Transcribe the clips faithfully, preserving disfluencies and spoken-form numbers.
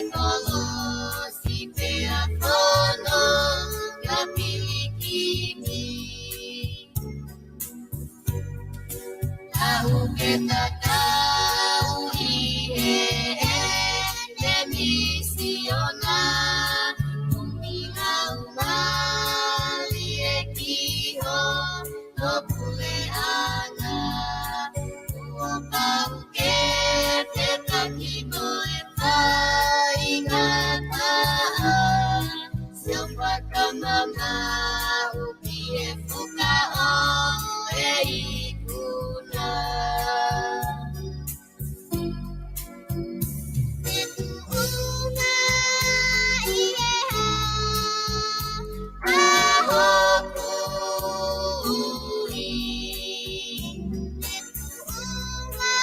Kolosi pea fono ka pilikimi. Tau ke tatau ʻi heʻene misiona, ʻuminga umali e kiho, no puleʻanga. Kuo pau ke fetaki mo e faingataʻa, sio fakamamaʻu ki he fuka ʻo e ikuna. Te tuʻunga ʻi he hā ʻa hoku ui. Te tuʻunga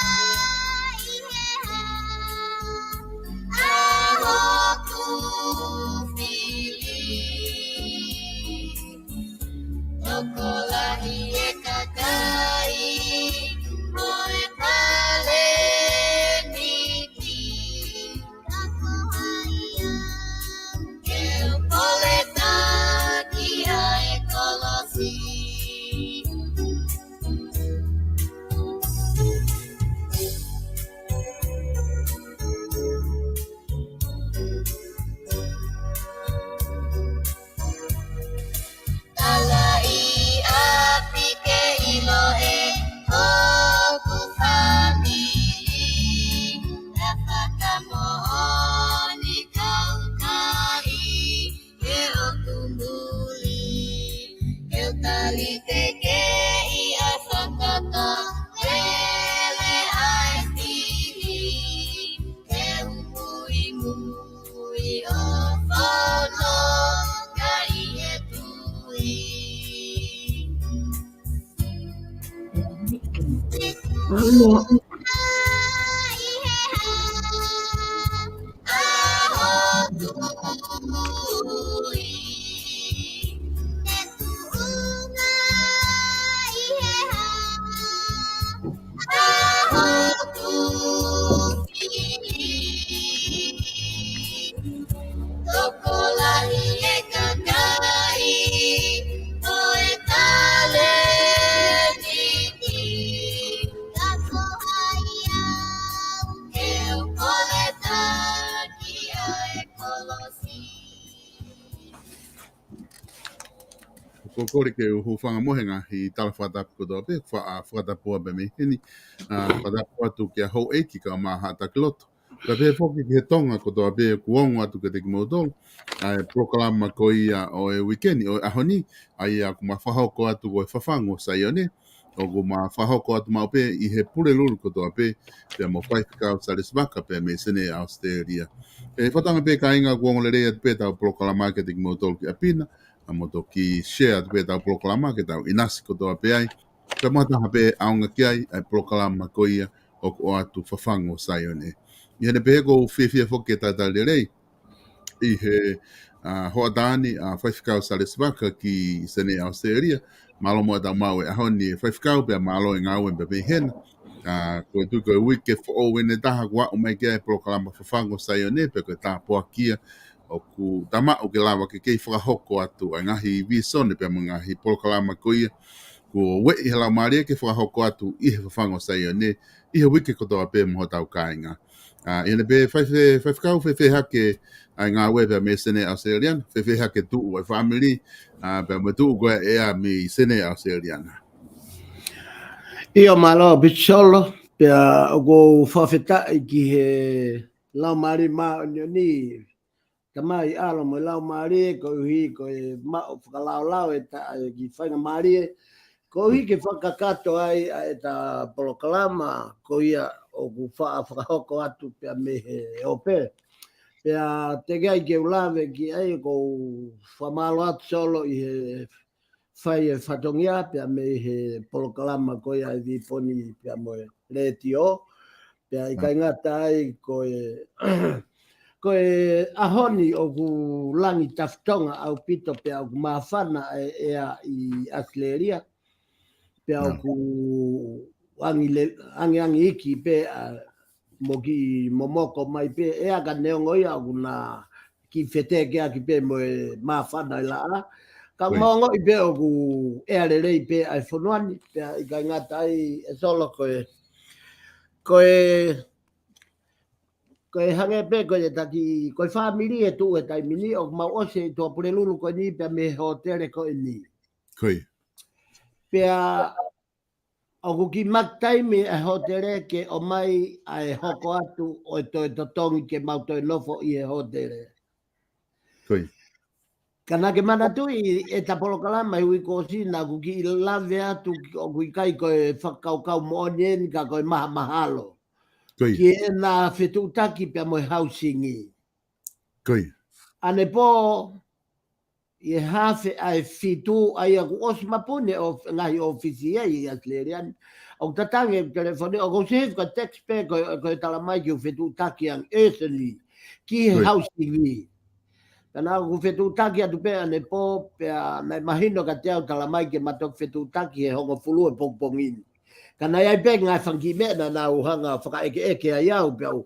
ʻi he hā ʻa hoku fili. Tokolahi e kakai mo e palēmiki. Ka ko hai au ke u poletaki ʻa e kolosi. Talaʻi ʻapi ke ʻilo ʻe hoku fāmili, ʻa e fakamoʻoni kaukaʻi ʻe ʻoku muli. Ke u tali tekeʻi ʻa e fakatau lele ʻa e fili, ke u muimui ʻo fono ka ʻi he tui. Tokolahi e kakai mo e talēniti, ka ko hai au ke u poletaki ʻa e kolosi. Ko e kole ke u hūfanga mo e ngaahi tala fakatapu kotoa pē, fa-, ʻa, fakatapu pē mei heni, ʻa, fakatapu atu kia houʻeiki kae ʻumaʻā haʻa taki lotu. Pea pehē foki ki he Tonga kotoa pē kuo ongo atu kiate kimoutolu ʻa e polokalama ko ia ʻo e uike ni, ʻo e ʻaho ni, ʻa ia ʻoku ma fakahoko atu ko e Fafangu ʻo Saione, ʻoku ma fakahoko atu maʻu pē ʻi he Pulelulu kotoa pē, pea mo Faifekau Salesi Vaka pea mei Senē ʻAositelēlia. ʻE, fakatauange pē kāinga kuo ongo lelei atu pē ʻetau polokalama kiate kimoutolu ki ʻapi na, ʻa mo toki share atu pē ʻetau polokalama ke tau ʻinasi kotoa pē ai, pea mo ha taha pē ʻaonga ki ai, ʻa e polokalama ko ia ʻoku ʻoatu, Fafangu ʻo Saione. ʻI heʻene pehē ʻoku ou fiefia foki ke talitali lelei ʻi he, ʻa, hoʻatā ni ʻa Faifekau Salesi Vaka ki Senē ʻAositelēlia. Mālō muʻa ʻetau maʻu e ʻaho ni ʻe Faifekau, pea mālō e ngāue pea mei hena. ʻA, ko e tui ko e uike foʻou eni ʻe taha kuo aʻu mai ki ai e polokalama Fafangu ʻo Saione, pea ko e tāpuaki ia ʻoku ta maʻu ke lava ke kei fakahoko atu ʻa e ngaahi vīsone pea mo e ngaahi polokalama ko ia kuo ueʻi he Laumālie ke fakahoko atu ʻi he Fafangu ʻo Saione ʻi he uike kotoa pē mo hotau kāinga. ʻA, ʻi heʻene pehē Faife-, Faifekau, fēfē hake ʻa e ngāue pea mei Senē ʻAositelēlia na, fēfē hake tuʻu ʻa e fāmili, ʻa, pea mo e tuʻu ko ē ʻa e ʻea mei Senē ʻAositelēlia na? ʻIo, mālō Pisolo, pea ʻoku ou fakafetaʻi ki he Laumālie Māʻoniʻoni, Tamai, ʻAlo mo e Laumālie, koeʻuhi ko e maʻu fakalaolao ʻeta kiʻi faingamālie, koeʻuhi ke fakakakato ai ʻa ʻeta polokalama ko ia ʻoku faʻa fakahoko atu pea mei he ope. Pea teʻeki ai ke u lave ki ai, ʻoku ou fakamālō atu Solo ʻi he fai e fatongia pea mei he polokalama ko ia ʻa e Viponi pea mo e letiō. Pea ʻikai ngata ai ko e, ko e ʻaho ni ʻoku langi tafitonga ʻaupito pea ʻoku māfana e ʻea ʻi ʻAositelēlia. Pea ʻoku angi le-, angiangi iiki pē ʻa mo kiʻi momoko mai pē, ʻe aka neongo ia ʻoku na kiʻi fetekeʻaki pē mo e māfana ʻi laʻā. Ka ʻoku ma ongoʻi pē ʻoku ʻea lelei pē ʻa e fonua ni, pea ʻikai ngata ai ʻe Solo ko e, ko e, ko e hangē pē ko e taki, ko e fāmili ʻe tuʻu he taimi ni, ʻoku mau ʻosi ʻi tuʻa Pulelulu ko eni pea mei he hōtele ko eni. Pea ʻoku kiʻi mate taimi ʻa e hōtele ke ʻomai ʻa e hoko atu ʻo e toe totongi ke mau toe nofo ʻi he hōtele. Ka naʻa ke manatuʻi ʻeta polokalama he uike kuo ʻosi naʻa ku kiʻi lave atu ʻoku ʻikai ko e fakakaukau moʻoni eni ka ko e mahamahalo. Ki heʻena fetuʻutaki pea mo e hausingi. ʻAnepō, ʻi he haafe ʻa e fitu ʻa ia kuo ʻosi mapuni ʻo ngaahi ʻōfisi ia ʻi ʻAositelēlia ni. ʻOku tatangi e telefoni, ʻoku ou save ko e text pē ko, ko e tala mai ke u fetuʻutaki ange ʻe Seni ki he hausingi. Pea naʻa ku fetuʻutaki atu pē ʻanepō, pea naʻe mahino kiate au tala mai ke ma toki fetuʻutaki he hongofulu he pongipongi ni. Ka naʻe ʻi ai pē ngaahi fanga kiʻi meʻa naʻa nau hanga fakaʻekeʻeke ai au pea u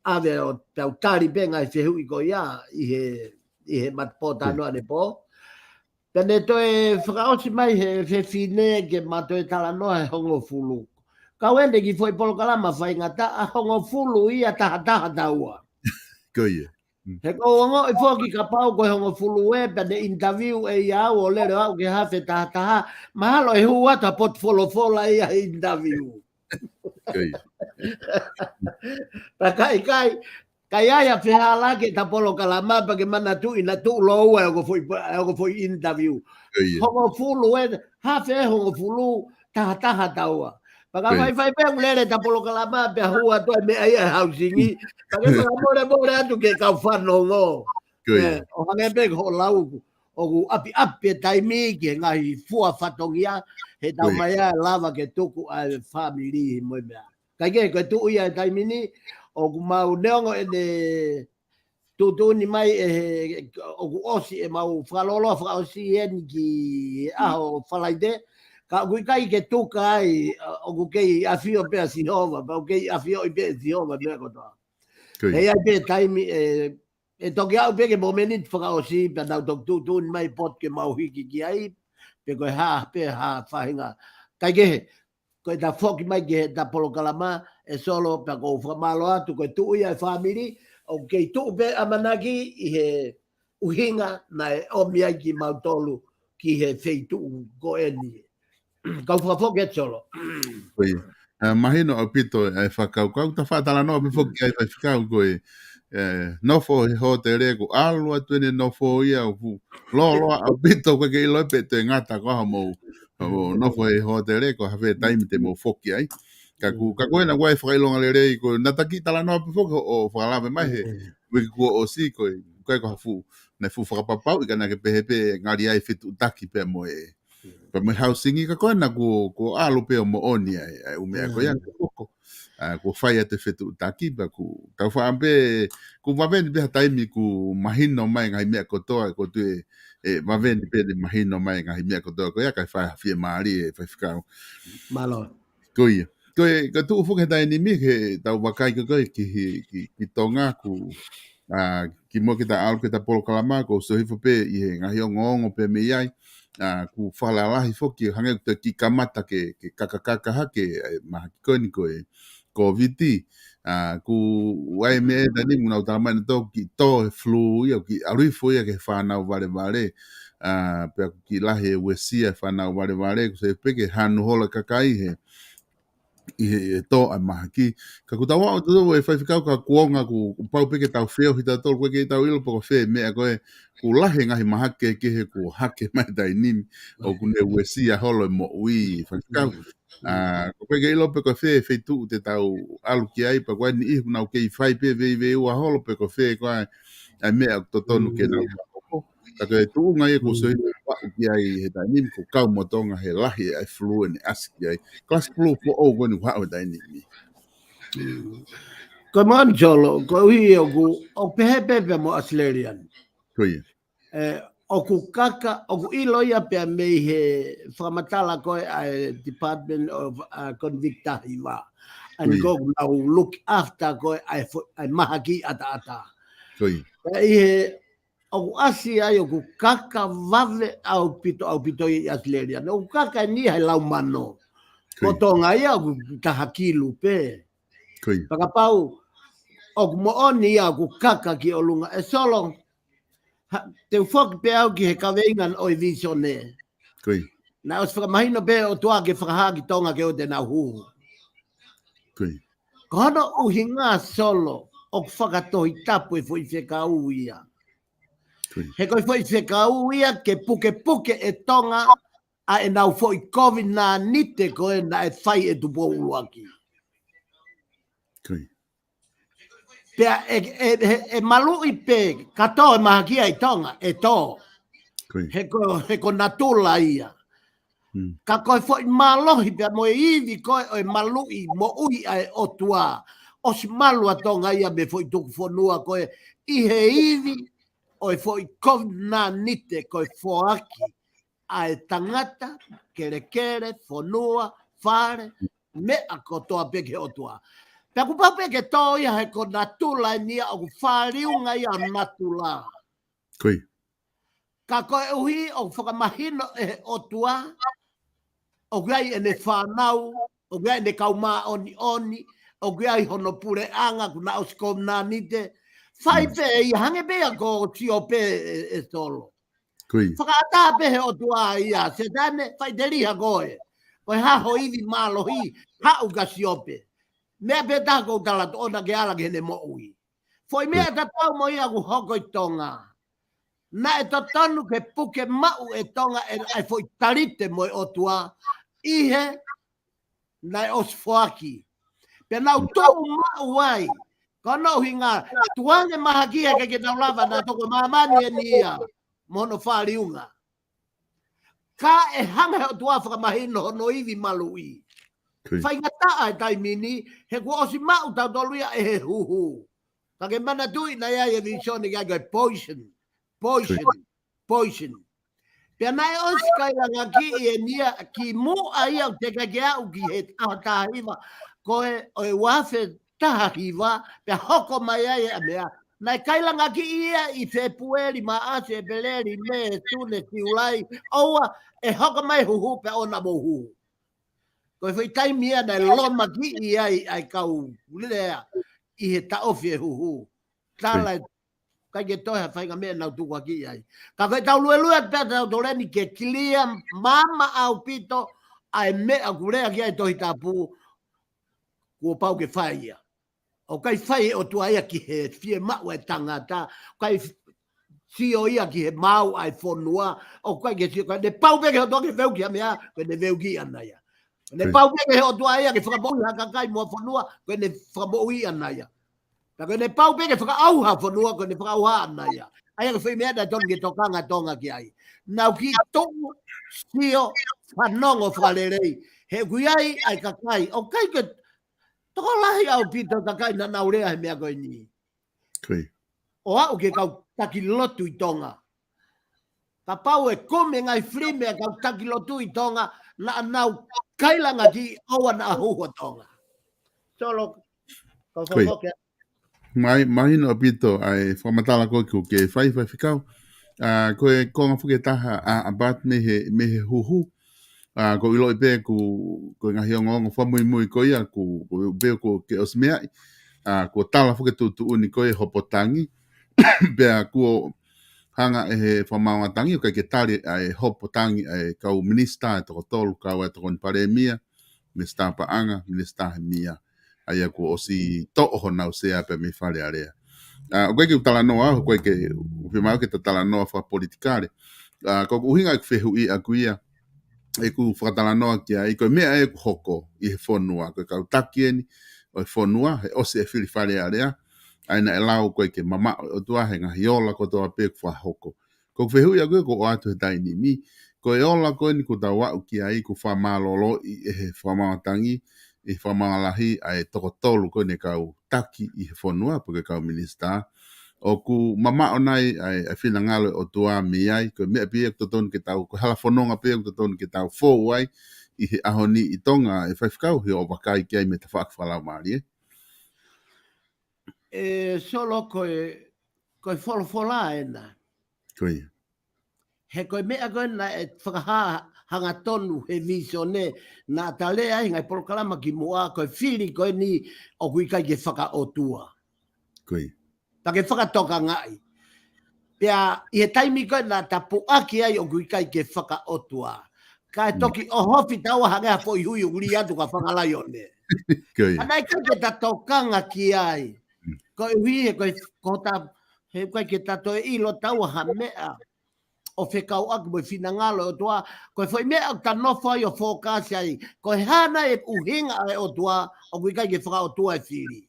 ʻave ʻo, pea u tali pē ngaahi fehuʻi ko ia ʻi he, ʻi he matapō tanu ʻanepō. Pea ne toe fakaʻosi mai he fefine ke ma toe talanoa he hongofulu. Kau ʻene kiʻi foʻi polokalama faingataʻa hongofulu ia tahataha taua. He ʻoku ou ongoʻi foki kapau ko e hongofulu ē, pea ne interview ʻe ia au ʻo lele ʻo aʻu ki he haafe tahataha, mahalo ʻe hū atu ha potu folofola ia he interview. Pea ka ʻikai, ka ʻi ai ha fehālaaki ʻeta polokalama pea ke manatuʻi naʻa tuʻu lōua ʻa e ongo foʻi, ʻa e ongo foʻi interview. Hongofulu ē, haafe hongofulu, tahataha taua. Pea ka faifai pē ʻoku lele ʻeta polokalama pea hū atu ʻa e meʻa ia he hausingi. Pea ke fakamolemole atu ki he kau fanongo. ʻO hangē pē ko hoʻo lau ʻoku ʻapiʻapi e taimi ki he ngaahi fua fatongia he tau mai ʻa e lava ke tuku ʻa e fāmili mo e meʻa. Kaikehe ko e tuʻu ia he taimi ni, ʻoku mau neongo ʻene tuʻutuʻuni mai ʻe he, ʻoku ʻosi ʻemau fakalōloa fakaʻosi eni ki he ʻaho Falaite, ka ʻoku ʻikai ke tuka ai, ʻoku kei ʻafio pē ʻa Sihova, pea ʻoku kei ʻafioʻi pē ʻe Sihova meʻa kotoa. ʻE ʻi ai pē taimi ʻe, ʻe toki aʻu pē ki he momeniti fakaʻosi, pea nau toki tuʻutuʻuni mai potu ke mau hiki ki ai, pe ko e hā pē ha faʻahinga. Kaikehe, ko ʻeta foki mai ki heʻeta polokalama ʻe Solo pea ʻoku ou fakamālō atu ko e tuʻu ia e fāmili, ʻoku kei tuʻu pē ʻamanaki ʻi he ʻuhinga naʻe ʻomi ai kimautolu ki he feituʻu ko eni. Kau fakafoki atu Solo. Mahino ʻaupito ʻa e fakakaukau, ta faʻa talanoa pē foki ai Faifekau ko e, ʻe, nofo he hōtele ko e ʻalu atu ʻene nofo ia ʻoku lōloa ʻaupito ko e ke ʻilo pe toe ngata ko ha mou ʻo nofo he hōtele ko ha fē taimi te mou foki ai. Ka ʻoku, ka ko ena ʻoku ʻi ai e fakaʻilonga lelei ko e naʻa ta kiʻi talanoa pē foki ʻo fakalave mai he uike kuo ʻosi ko e, ko e ko ha fuʻu, naʻe fuʻu fakapapauʻi ka naʻa ke pehē pē ngali ai fetuʻutaki pea mo e, pea mo e hausingi ka ko ena kuo, kuo ʻalu pē ʻo moʻoni ai, ʻa e ʻū meʻa ko ia ke koko. ʻA, kuo fai atu e fetuʻutaki, pea ʻoku tau faʻa pē, ʻoku vave ni pē ha taimi ʻoku mahino mai ngaahi meʻa kotoa, ʻoku ou tui ʻe, ʻe vave ni pē ʻene mahino mai ngaahi meʻa kotoa, ko ia kae fai ha fiemālie Faifekau. Mālō. Ko ia. Ko e, ka tuʻu foki he taimi ni, ke tau vakai ko e ki, ki, ki Tonga ʻoku, ʻa, kimuʻa ke ta ʻalu ki heʻeta polokalama, ʻoku ou sio hifo pē ʻi he ngaahi ongoongo pē mei ai, ʻa, ʻoku fakalalahi foki, hangē ʻoku toe kiʻi kamata ke, ke kakakaka hake, ʻa e mahaki ko eni ko e Kōviti, ʻa, ʻoku ʻi ai e meʻa ʻe taimi ni ʻoku nau tala mai naʻa toki tō e flu ia, ʻoku ʻalu hifo ia ki he fānau valevale, ʻa, pea ʻoku kiʻi lahi e uesia e fānau valevale, ʻoku sio pē ke hanu holo e kakai he, ʻi he, ʻi he tō ʻa e mahaki. Ka ʻoku tau aʻu atu ʻe Faifekau ka kuonga ʻoku, ʻoku pau pē ke tau feohi tautolu, ʻoku ʻikai ke tau ʻilo pe ko e fē meʻa ko ē ʻoku lahi e ngaahi mahaki kehekehe kuo hake mai he taimi ni, ʻoku ne uesia holo e moʻui Faifekau. ʻA, ʻoku ʻikai ke ʻilo pe ko e fē feituʻu te tau ʻalu ki ai, pea ko e niʻihi ʻoku nau kei fai pē veiveiua holo pe ko e fē ko ē ʻa e meʻa ʻoku totonu ke nau fakahoko. Ka ko e tuʻunga ia ʻoku ou sio hifo ʻoku aʻu ki ai he taimi ni ko e kau mo Tonga he lahi ʻa e flu ʻene ʻasi ki ai. Kalasi flu foʻou ko eni ʻoku haʻu he taimi ni. Ko e moʻoni Solo, koeʻuhi ʻoku, ʻoku pehē pē pea mo ʻAositelēlia ni. Ko ia. ʻE, ʻoku kaka, ʻoku ʻilo ia pea mei he fakamatala ko ē ʻa e Department of, ʻa, Convict Tahi Vā. And ko ʻenau look after ko ē ʻa e mahaki ʻataʻatā. Ko ia. Pea ʻi he ʻoku ʻasi ai ʻoku kaka vave ʻaupito, ʻaupito ʻi ʻAositelēlia. ʻOku kaka eni he lau mano. Ko Tonga ia ʻoku taha kilu pē. Fakapau ʻoku moʻoni ia ʻoku kaka ki ʻolunga ʻe Solo. Te u foki pē au ki he kaveinga ʻo e visone. Naʻe ʻosi fakamahino pē ʻOtua ke fakahā ki Tonga ke ʻoua te nau hū. Ko hono ʻuhinga Solo ʻoku fakatohitapu e foʻi fekau ia. He ko e foʻi fekau ia ke pukepuke ʻe Tonga ʻa ʻenau foʻi kovinānite ko ē naʻe fai ʻe Tupou ʻUluaki. Pea ʻe, ʻe, ʻe, ʻe maluʻi pē, ka tō e mahaki ʻi Tonga, ʻe tō. He ko, he ko natula ia. Ka ko e foʻi mālohi pea mo e ivi ko ē ʻo e maluʻi moʻui ʻa e ʻOtua. ʻOsi malu ʻa Tonga ia mei he foʻi tuku fonua ko ē ʻi he ivi ʻo e foʻi kovinānite ko e foaki ʻa e tangata, kelekele, fonua, fale, meʻa kotoa pē ki he ʻOtua. Pea kuo pau pē ke tō ia he ko natula eni ia ʻoku fāliunga ia ʻo natula. Ka koeʻuhi ʻoku fakamahino ʻe he ʻOtua, ʻoku ʻi ai ʻene fānau, ʻoku ʻi ai ʻene kau māʻoniʻoni, ʻoku ʻi ai hono puleʻanga kuo na ʻosi kovinānite. Fai pē ia hangē pē ia ko Siope ʻe, ʻe Solo. Fakaʻatā pē he ʻOtua ia, Sētane, faʻiteliha koe. Ko e hā ho ivi mālohi, haʻu kia Siope. Meʻa pē taha ʻoku ou tala atu ʻoua ke ala ki heʻene moʻui. Foʻi meʻa tatau mo ia ʻoku hoko ʻi Tonga. Naʻe totonu ke puke maʻu ʻe Tonga ʻa e, ʻa e foʻi talite mo e ʻOtua ʻi he naʻe ʻosi foaki. Pea nau tuʻu maʻu ai. Ko hono ʻuhinga, tuʻu ange mahaki ʻikai ke nau lava naʻa toko māmani eni ia mo hono fāliunga. Ka ʻe hanga he ʻOtua fakamahino hono ivi maluʻi. Faingataʻa he taimi ni, he kuo ʻosi maʻu tautolu ia ʻe he huhu. Ka ke manatuʻi naʻe ʻi ai e visone ki ai ko e poison. Poison. Poison. Pea naʻe ʻosi kailangakiʻi eni ia kimuʻa ia ʻoku teʻeki ke aʻu ki he ʻaho taha hiva. Ko e ʻo e ua afe taha hiva, pea hoko mai ai e meʻa. Naʻe kailangakiʻi ia ʻi Fēpueli, Maʻasi, ʻEpeleli, Mē, Sune, Siulai, ʻoua, ʻe hoko mai huhu pea ʻoua naʻa mou huhu. Ko e foʻi taimi ia naʻe lomakiʻi ai ʻa e kau lea ʻi he taʻofi e huhu. Tala e ʻikai ke toe ha faʻahinga meʻa naʻa nau tukuakiʻi ai. Ka ko e tau luelue atu pē ʻa tautolu eni ke kilia maama ʻaupito ʻa e meʻa ʻoku lea ki ai e Tohi Tapu, kuo pau ke fai ia. ʻOku ʻikai fai ʻe he ʻOtua ia ki he fiemaʻu ʻa e tangata, ʻoku ʻikai sio ia ki he maau ʻa e fonua, ʻoku ʻikai ke sio, ka ne pau pē ke he ʻOtua ke veuki ha meʻa, ko ʻene veuki ʻana ia. Ne pau pē ke he ʻOtua ia ke fakamoʻui ha kakai mo ha fonua, ko ʻene fakamoʻui ʻana ia. Ka ko ʻene pau pē ke fakaʻauha ha fonua, ko ʻene fakaʻauha ʻana ia. ʻA ia ko e foʻi meʻa naʻe tonu ke tokanga Tonga ki ai. Nau kiʻi tuʻu, sio, fanongo fakalelei. He ʻoku ʻi ai ʻa e kakai. ʻOku ʻikai ke tokolahi ʻaupito kakai naʻa nau lea he meʻa ko eni. ʻO aʻu ki he kau taki lotu ʻi Tonga. Kapau ʻe kumi e ngaahi filimi ʻa e kau taki lotu ʻi Tonga, naʻa nau kailangakiʻi ʻoua naʻa huhu ʻa Tonga. Solo, kau fakafoki. Mai, mahino ʻaupito ʻa e fakamatala ko ē ʻoku ke fai, Faifekau. ʻA, ko e konga foki ʻe taha ʻa, ʻa Bart mei he, mei he huhu. ʻA, ʻoku ou ʻiloʻi pē ʻoku, ko e ngaahi ongoongo fakamuimui ko ia, ʻoku, ʻoku pehē ʻoku ke ʻosi meaʻi. ʻA, kuo tala foki e tuʻutuʻuni ko ē hopo tangi. Pea kuo hanga ʻe he fakamaauʻanga tangi, ʻoku ʻikai ke tali ʻa e hopo tangi ʻa e kau minisitā ʻe toko tolu, kau ai e Tokoni Palēmia, Minisitā Paʻanga, Minisitā Hemia. ʻA ia kuo ʻosi toʻo honau sea pē mei Fale Alea. ʻA, ʻoku ʻikai ke u talanoa, ʻoku ʻikai ke u fiemaʻu ke ta talanoa fakapolitikale. ʻA, ko e ʻuhinga ʻeku fehuʻi ʻaku ia, ʻeku fakatalanoa ki ai, ko e meʻa ʻoku hoko ʻi he fonua, ko e kau taki eni ʻo e fonua, he ʻosi e fili Fale Alea, ʻa ia naʻe lau ko ē ke mamaʻo e ʻOtua he ngaahi ola kotoa pē ʻoku fakahoko. Ko e fehuʻi ʻaku ia ʻoku ou ʻoatu he taimi ni, ko e ola ko eni ʻoku tau aʻu ki ai ʻoku fakamālōlōʻi ʻe he fakamaauʻanga tangi, ʻi he fakamaauʻanga lahi ʻa e toko tolu ko eni kau taki ʻi he fonua, pe ko e kau minisitā. ʻOku mamaʻo nai ʻa e, ʻa e finangalo ʻo e ʻOtua mei ai, ko e meʻa pē ia ʻoku totonu ke tau, ko e hala fononga pē ia ʻoku totonu ke tau fou ai, ʻi he ʻaho ni ʻi Tonga ʻe Faifekau, he ʻoku vakai ki ai mei he tafaʻaki fakalaumālie. ʻE Solo, ko e, ko e folofola ena. Ko ia. He ko e meʻa ko ē naʻe fakahā hangatonu he visone naʻa ta lea ai he ngaahi polokalama kimuʻa, ko e fili ko eni ʻoku ʻikai ke fakaʻotua. Ko ia. Pea ke fakatokangaʻi. Pea ʻi he taimi ko ē naʻa ta puʻaki ai ʻoku ʻikai ke fakaʻotua. Kae toki ʻohofi taua hangē ha foʻi hui ʻoku lī atu ka fanga laione. Ko ia. Ka naʻe ʻikai ke ta tokanga ki ai. Koeʻuhi he ko e, ko ta, he ʻikai ke ta toe ʻilo taua ha meʻa ʻo fekauʻaki mo e finangalo ʻo e ʻOtua, ko e foʻi meʻa ʻoku ta nofo ai ʻo fokasi ai, ko e hā nai e ʻuhinga ʻa e ʻOtua ʻoku ʻikai ke fakaʻotua e fili.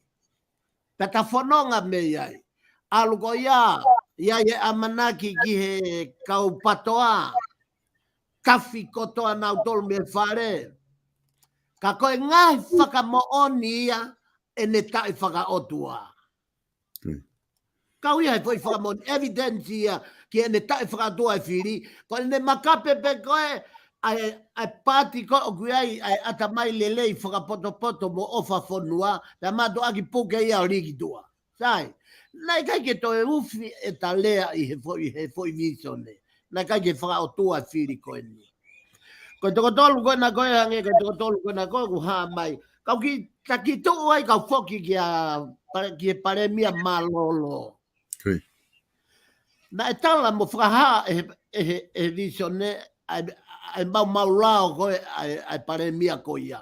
Pea ta fononga mei ai. ʻAlu ko ia, ʻi ai e ʻamanaki ki he kau PATOA, tafi kotoa nautolu mei he fale. Ka ko e ngaahi fakamoʻoni ia ʻene taʻefakaʻotua. Hmm. Kau ia he foʻi fakamoʻoni, evidence ia ki heʻene taʻefakaʻotua e fili, ko ʻene makape pē ko ē ʻa e, ʻa e paati ko ē ʻoku ʻi ai ʻa e ʻatamai lelei fakapotopoto mo ʻofa fonua, pea mātuʻaki puke ia ʻo lī ki tuʻa. Sai, naʻe ʻikai ke toe ufi ʻeta lea ʻi he foʻi, he foʻi visone. Naʻe ʻikai ke fakaʻotua e fili ko eni. Ko e toko tolu ko ena ko ē hangē, ko e toko tolu ko ena ko ē ʻoku hā mai. Kau ki, ta ki tuʻu ai kau foki ki a, pale-, ki he palēmia mālōlō. Ko ia. Naʻe tala mo fakahā ʻe he, ʻe he, ʻe he visone ʻa e, ʻa e maumau lao ko ē ʻa e, ʻa e palēmia ko ia.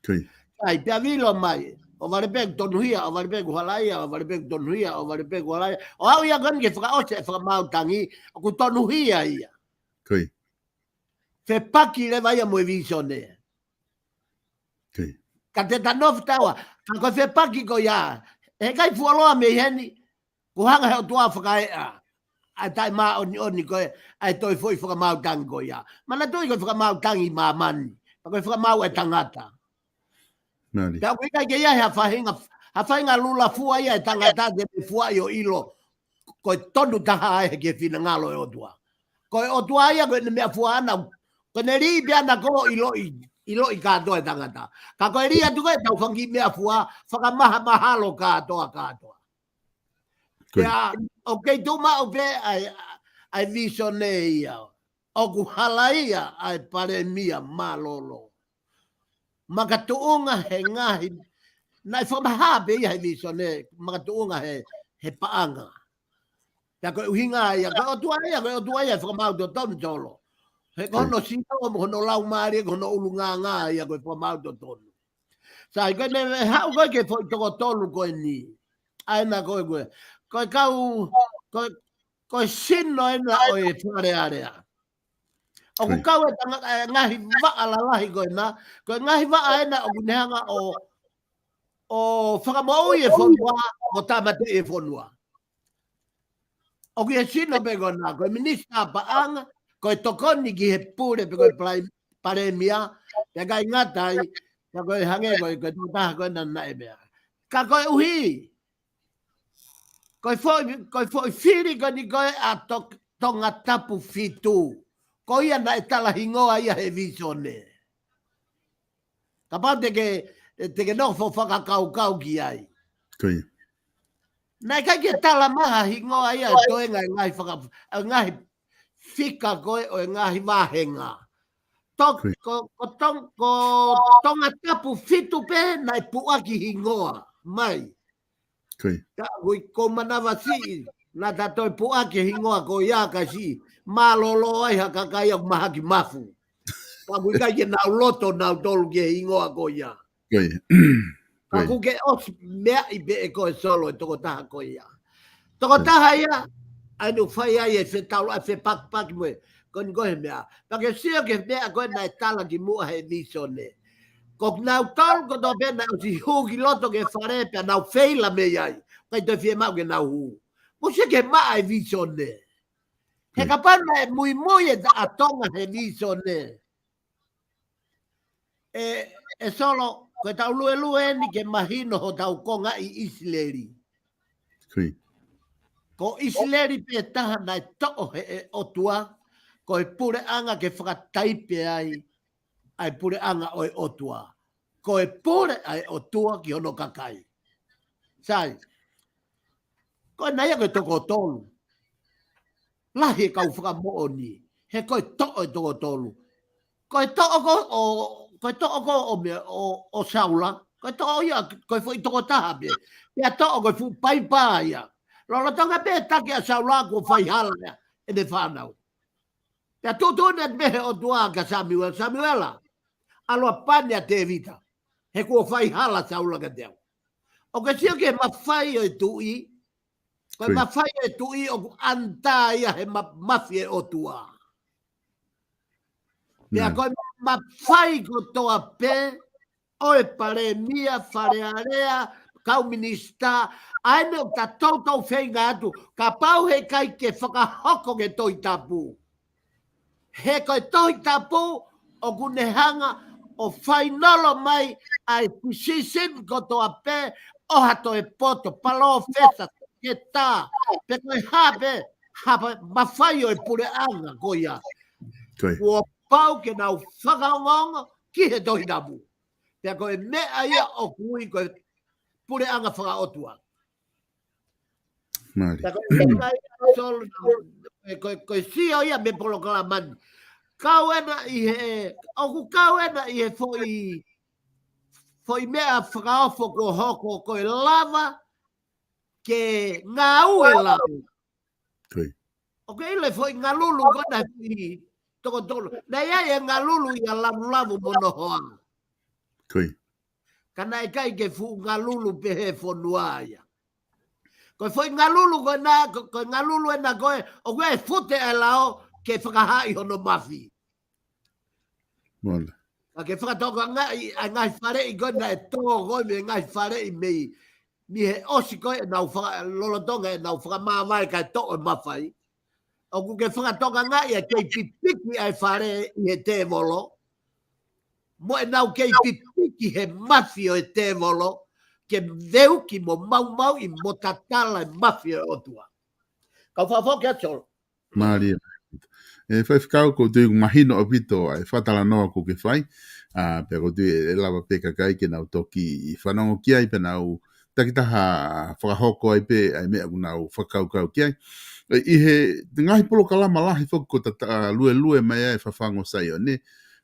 Ko ia. Sai, pea vilo mai, ʻohovale pē ʻoku tonuhia, ʻohovale pē ʻoku halaia, ʻohovale pē ʻoku tonuhia, ʻohovale pē ʻoku halaia. ʻO aʻu ia ko eni ke fakaʻosi e fakamaau tangi, ʻoku tonuhia ia. Ko ia. Fepaki leva ia mo e visone. Ko ia. Ka te ta nofo taua, ka ko e fepaki ko ia, he ʻikai fuoloa mei heni, kuo hanga he ʻOtua ʻo fakaeʻa ʻa e taʻemāʻoniʻoni ko ē ʻa e toe foʻi fakamaau tangi ko ia. Manatuʻi ko e fakamaau tangi ʻi māmani, pea ko e fakamaau ʻa e tangata. Mālie. Pea ʻoku ʻikai ke ʻi ai ha faʻahinga, ha faʻahinga lula fua ia ʻa e tangata te ne fuaʻi ʻo ʻilo ko e tonu taha ʻa e he ke finangalo e ʻOtua. Ko e ʻOtua ia ko ʻene meʻafua ʻana, ko ʻene lī pē ʻana ko ē ʻiloʻi, ʻiloʻi kātoa e tangata. Ka ko e lī atu ko ē tau fanga kiʻi meʻafua, fakamahamahalo kātoa, kātoa. Ko ia. Pea ʻoku kei tuʻu maʻu pē ʻa e, ʻa e visone ia. ʻOku halaia ʻa e palēmia mālōlō. Makatuʻunga he ngaahi, naʻe fakahā pē ia he visone, makatuʻunga he, he paʻanga. Pea ko e ʻuhinga ia, ko e ʻOtua ia, ko e ʻOtua ia, fakamaau totonu Solo. He ko hono sino, mo hono laumālie, ko hono ʻulungaanga ia, ko e fakamaau totonu. Sai, ko ʻene haʻu ko ē ki he foʻi toko tolu ko eni. ʻA ena ko ē ko ē. Ko e kau, ko e, ko e sino ena ʻo e Fale Alea. ʻOku Ko ia. Kau e tanga-, e ngaahi vaʻa lalahi ko ena, ko e ngaahi vaʻa ena ʻoku ne hanga ʻo, ʻo fakamoʻui e fonua, ʻo tāmateʻi e fonua. ʻOku ʻi he sino pē ko ena, ko e minisitā paʻanga, ko e tokoni ki he pule pe ko e palai-, palēmia, pea ʻikai ngata ai, pea ko e hangē ko e, ko e tokotaha ko ena naʻe meʻa. Ka koeʻuhi, ko e foʻi, ko e foʻi fili ko eni ko ē ʻa Tok-, Tongatapu fitu. Ko ia naʻe tala hingoa ia he visone. Kapau te ke, te ke nofo fakakaukau ki ai. Ko ia. Naʻe ʻikai ke tala mai ha hingoa ia ʻa e toenga e ngaahi faka-, e ngaahi fika ko ē ʻo e ngaahi vāhenga. Tok-, Ko ia. ko, ko Tong-, ko Tongatapu fitu pē naʻe puʻaki hingoa mai. Ko ia. Ka ʻoku ʻikai ko manavasiʻi, naʻa ta toe puʻaki e hingoa ko ia ka siʻi mālōlō ai ha kakai ʻoku mahaki mafu. Ka ʻoku ʻikai ke nau loto nautolu ki he hingoa ko ia. Ko ia. Ko Ka ia. ʻoku ke ʻosi meaʻi pē ʻe koe Solo e tokotaha ko ia. Tokotaha ia, ʻa eni ʻoku fai ai e fetaula, ʻa e fepakipaki mo e, ko eni ko e meʻa. Pea ke sio ki he meʻa ko ē naʻe tala kimuʻa he visone. Ko nautolu kotoa pē naʻe ʻosi hū ki loto ki he fale pea nau feila mei ai. ʻIkai toe fiemaʻu ke nau hū. Mou sio ki he maʻa e visone. He Hmm. kapau naʻe muimui e taʻatonga he visone. ʻE, ʻe Solo, ko e tau luelue eni ke mahino hotau konga ʻi ʻIsileli. Ko ia. Ko ʻIsileli pē taha naʻe toʻo he ʻe ʻOtua, ko e puleʻanga ke fakataipe ai ʻa e puleʻanga ʻo e ʻOtua. Ko e pule ʻa e ʻOtua ki hono kakai. Sai. Ko e nai ia ko e toko tolu. Lahi e kau fakamoʻoni. He ko e toʻo e toko tolu. Ko e toʻo ko, ʻo, ko e toʻo ko ʻo mea, ʻo, ʻo Saula. Ko e toʻo ia, ko e foʻi toko taha pē. Pea toʻo ko e fuʻu paipa ia. Lolotonga pē taki ʻa Saula kuo fai hala ia. ʻEne fānau. Pea tuʻutuʻuni atu pē he ʻOtua kia Samuela, Samuela. ʻAlu ʻo pane ʻa Tēvita. He kuo fai hala Saula kiate au. ʻOku ke sio ki he mafai ʻo e tuʻi. Ko e mafai ʻo e tuʻi ʻoku ʻanitā ia he ma-, mafi ʻo e ʻOtua. Pea ko e mafai kotoa pē ʻo e palēmia, Fale Alea, kau minisitā, ʻa eni ʻoku ta toutou feinga atu, kapau heʻikai ke fakahoko ki he Tohi Tapu. He ko e Tohi Tapu, ʻoku ne hanga ʻo fainolo mai ʻa e decision kotoa pē ʻo ha toe poto, palōfesa, ke tā, pe ko e hā pē, ha pē mafai ʻo e puleʻanga ko ia. Kuo pau ke nau fakaongoongo ki he Tohi Tapu. Pea ko e meʻa ia ʻoku ui ko e puleʻanga fakaʻotua. Pea ko e meʻa ia, Solo, ko e, ko e, ko e sio ia mei he polokalama ni. Kau ena ʻi he, ʻoku kau ena ʻi he foʻi, foʻi meʻa fakaofo kuo hoko ko e lava ke ngāue lava. ʻOku ke ʻilo e foʻi ngalulu ko ena he foʻi toko tolu. Naʻe ʻi ai e ngalulu ia Lavulavu mo Nohoa. Ka naʻe ʻikai ke fuʻu ngalulu pehē fonua ia. Ko e foʻi ngalulu ko ena, ko, ko e ngalulu ena ko e, ʻoku ʻi ai e fute ʻa e lao ke fakahaaʻi hono mafi. Ka ke fakatokangaʻi ʻa e ngaahi faleʻi ko ena ʻe tō ko e mei he ngaahi faleʻi mei, mei he ʻosi ko ē ʻenau faka-, lolotonga ʻenau fakamāvae kae toʻo e mafai. ʻOku ke fakatokangaʻi ʻa e kei pipiki ʻa e fale ʻi he tēvolo. Mo ʻenau kei pipiki he mafi ʻo e tēvolo. Ke veuki mo maumauʻi mo tatala e mafi ʻo e ʻOtua. Kau fakafoki atu Solo. Mālie. ʻE Faifekau, ʻoku ou tui ʻoku mahino ʻaupito ʻa e fakatalanoa ʻoku ke fai. ʻA, pea ʻoku ou tui ʻe lava pē kakai ke nau toki fanongo ki ai pea nau takitaha fakahoko ai pē ʻa e meʻa ʻoku nau fakakaukau ki ai. ʻE, ʻi he ngaahi polokalama lahi foki ko ʻeta luelue mai ai e Fafangu ʻo Saione,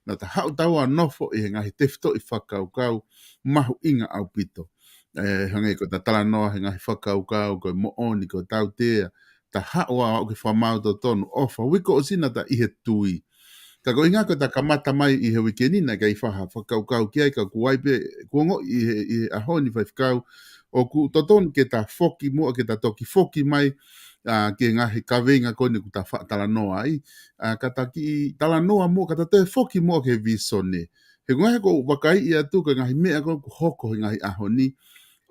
naʻa ta haʻu taua ʻo nofo ʻi he ngaahi tefitoʻi fakakaukau mahuʻinga ʻaupito. ʻE, hangē ko ʻeta talanoa he ngaahi fakakaukau, ko e moʻoni, ko e tautea, ta haʻu ʻo aʻu ki he fakamaau totonu, ʻofa, uike ʻosi naʻa ta ʻi he tui. Ka ko e ʻuhinga ko ʻeta kamata mai ʻi he uike ni naʻe ʻikai ha fakakaukau ki ai, ka kuo ʻi ai pē, kuo ongoʻi ʻi he, ʻi he ʻaho ni Faifekau, ʻoku totonu ke ta foki muʻa, ke ta toki foki mai, ʻa, ki he ngaahi kaveinga ko eni ʻoku ta faʻa talanoa ai, ʻa, ka ta kiʻi talanoa muʻa, ka ta toe foki muʻa ki he vīsone. He ko e ngaahi ʻoku ou vakaiʻi atu ko e ngaahi meʻa ko ē ʻoku hoko he ngaahi ʻaho ni,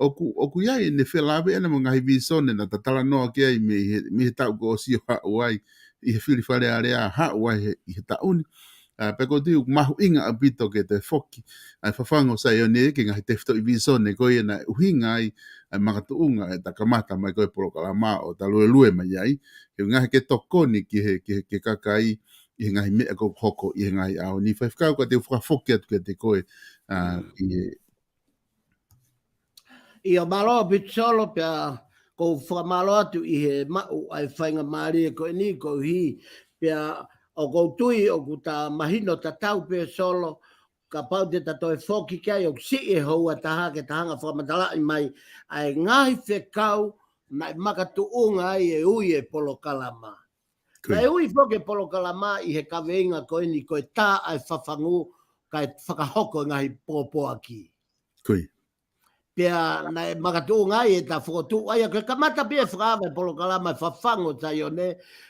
ʻoku, ʻoku ʻi ai ʻene felāveʻi ʻana mo e ngaahi vīsone naʻa ta talanoa ki ai mei he, mei he taʻu kuo ʻosi ʻo haʻu ai, ʻi he fili Fale Alea haʻu ai he, ʻi he taʻu ni. ʻA, pea ʻoku ou tui ʻoku mahuʻinga ʻaupito ke ta foki, ʻa e Fafangu ʻo Saione ki he ngaahi tefitoʻi vīsone ko ia naʻe ʻuhinga ai ʻa e makatuʻunga ʻeta kamata mai ko ē e polokalama ʻo ta luelue mai ai. He ʻuhinga he ke tokoni ki he, ki he, ki he kakai ʻi he ngaahi meʻa ʻoku hoko ʻi he ngaahi ʻaho ni. Faifekau, ka te u fakafoki atu kiate koe, ʻa, ʻi he ʻIo, mālō ʻaupito Solo, pea ʻoku ou fakamālō atu ʻi he maʻu ʻa e faingamālie ko eni koeʻuhi, pea ʻoku ou tui ʻoku ta mahino tatau pē Solo, kapau te ta toe foki ki ai ʻoku siʻi e houa ʻe taha ke ta hanga ʻo fakamatalaʻi mai ʻa e ngaahi fekau naʻe makatuʻunga ai e ui e polokalama. Naʻe ui foki e polokalama ʻi he kaveinga ko eni ko e tā ʻa e fafangu kae fakahoko e ngaahi pōpoaki. Pea naʻe makatuʻunga ai ʻeta fokotuʻu ʻa ia ko e kamata pē ʻe fakaava e polokalama e Fafangu ʻo Saione,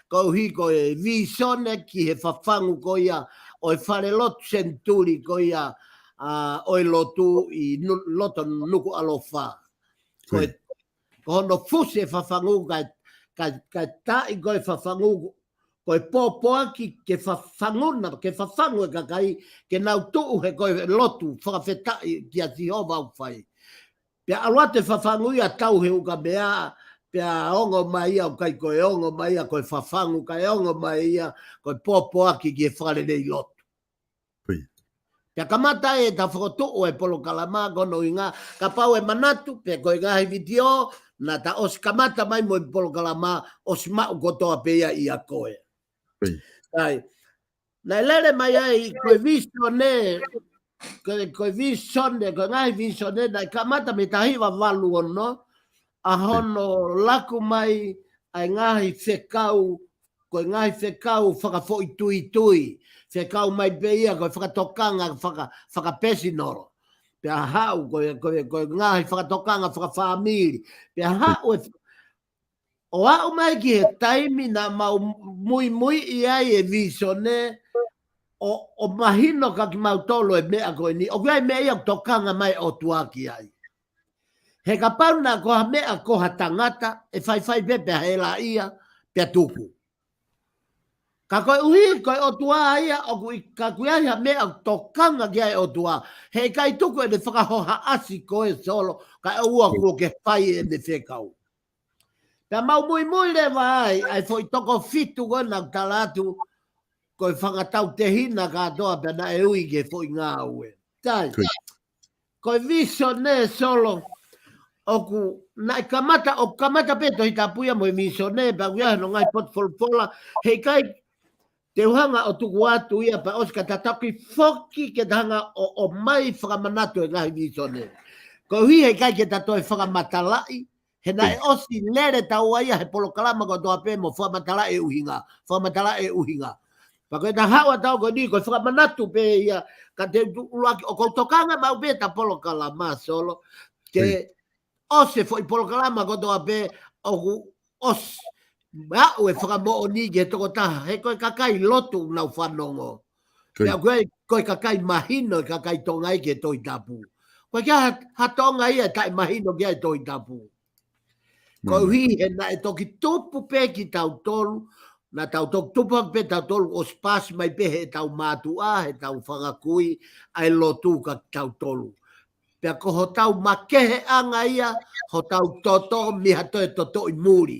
koeʻuhi ko e vīsone ki he fafangu ko ia ʻo e falelotu senituli ko ia, ʻa, ʻo e lotu ʻi Nu-, loto Nukuʻalofa. Ko e, ko hono fusi e fafangu kae, kae, kae taaʻi ko e fafangu ko e pōpoaki ke fafangu na, ke fafangu e kakai, ke nau tuʻu he ko e lotu fakafetaʻi kia Sihova ʻoku fai. Pea ʻalu atu e fafangu ia ʻo tau he ukamea, pea ongo mai ia ʻoku ʻikai ko e ongo mai ia ko e fafangu, kae ongo mai ia ko e pōpoaki ki he fakalelei lotu. Naʻe kamata ʻeta fokotuʻu e polokalama ko hono ʻuhinga, kapau ʻe manatu, pe ko e ngaahi vitiō, naʻa ta ʻosi kamata mai mo e polokalama, ʻosi maʻu kotoa pē ia ʻia koe. ʻIo. ʻAi. Naʻe lele mai ai, ko e visone, ko e, ko e visone, ko e ngaahi visone, naʻe kamata mei he taha hiva valu ono, ʻa hono laku mai ʻa e ngaahi fekau, ko e ngaahi fekau fakafoʻituitui, fekau mai pē ia ko e fakatokanga faka-, fakapesinolo. Pea haʻu ko e, ko e, ko e ngaahi fakatokanga fakafāmili. Pea haʻu e, ʻo aʻu mai ki he taimi naʻa mau muimuiʻi ai e visone, ʻo, ʻo mahino kia kimautolu e meʻa ko eni, ʻoku ʻi ai e meʻa ia ʻoku tokanga mai ʻOtua ki ai. He kapau naʻa ko ha meʻa ko ha tangata, ʻe faifai pē pea hela ia, pea tuku. Ka koeʻuhi, ko e ʻOtua ia, ʻoku ʻi, ka ʻoku ʻi ai ha meʻa ʻoku tokanga ki ai ʻOtua, heʻikai tuku ʻene fakahohaʻasi koe Solo, kae ʻoua kuo ke fai ʻene fekau. Pea mau muimui leva ai, ʻa e foʻi toko fitu ko ē naʻa ku tala atu, ko e fanga tautehina kātoa pea naʻe ui ki he foʻi ngāue. ʻAi. Ko e visone Solo, ʻoku, naʻe kamata, ʻoku kamata pē Tohi Tapu ia mo e visone, pea ʻoku ʻi ai hono ngaahi potu folofola, heʻikai te u hanga ʻo tuku atu ia pea ʻosi ka ta toki foki ke ta hanga ʻo, ʻomai fakamanatu e ngaahi visone. Koeʻuhi heʻikai ke ta toe fakamatalaʻi, he naʻe ʻosi lele taua ia he polokalama kotoa pē mo fakamatalaʻi e ʻuhinga, fakamatalaʻi e ʻuhinga. Pea ko ʻeta haʻu atu ko eni ko e fakamanatu pē ia, ka te u ʻuluaki ʻoku ou tokanga maʻu pē ʻeta polokalama Solo, ke ʻosi e foʻi polokalama kotoa pē ʻoku ʻosi maʻu e fakamoʻoni ki he tokotaha, he ko e kakai lotu ʻoku nau fanongo. Pea ko e, ko e kakai mahino e kakai Tonga ia ki he Tohi Tapu. Ko e ʻikai ha, ha Tonga ia ʻe taʻemahino ki ai e Tohi Tapu. Koeʻuhi he naʻe toki tupu pē kitautolu, naʻa tau toki tupu hake pē tautolu ʻosi pasi mai pē heʻetau mātuʻa, heʻetau fanga kui, ʻa e lotu kia kitautolu. Pea ko hotau makeheʻanga ia, hotau toto mei ha toe toto ʻi muli.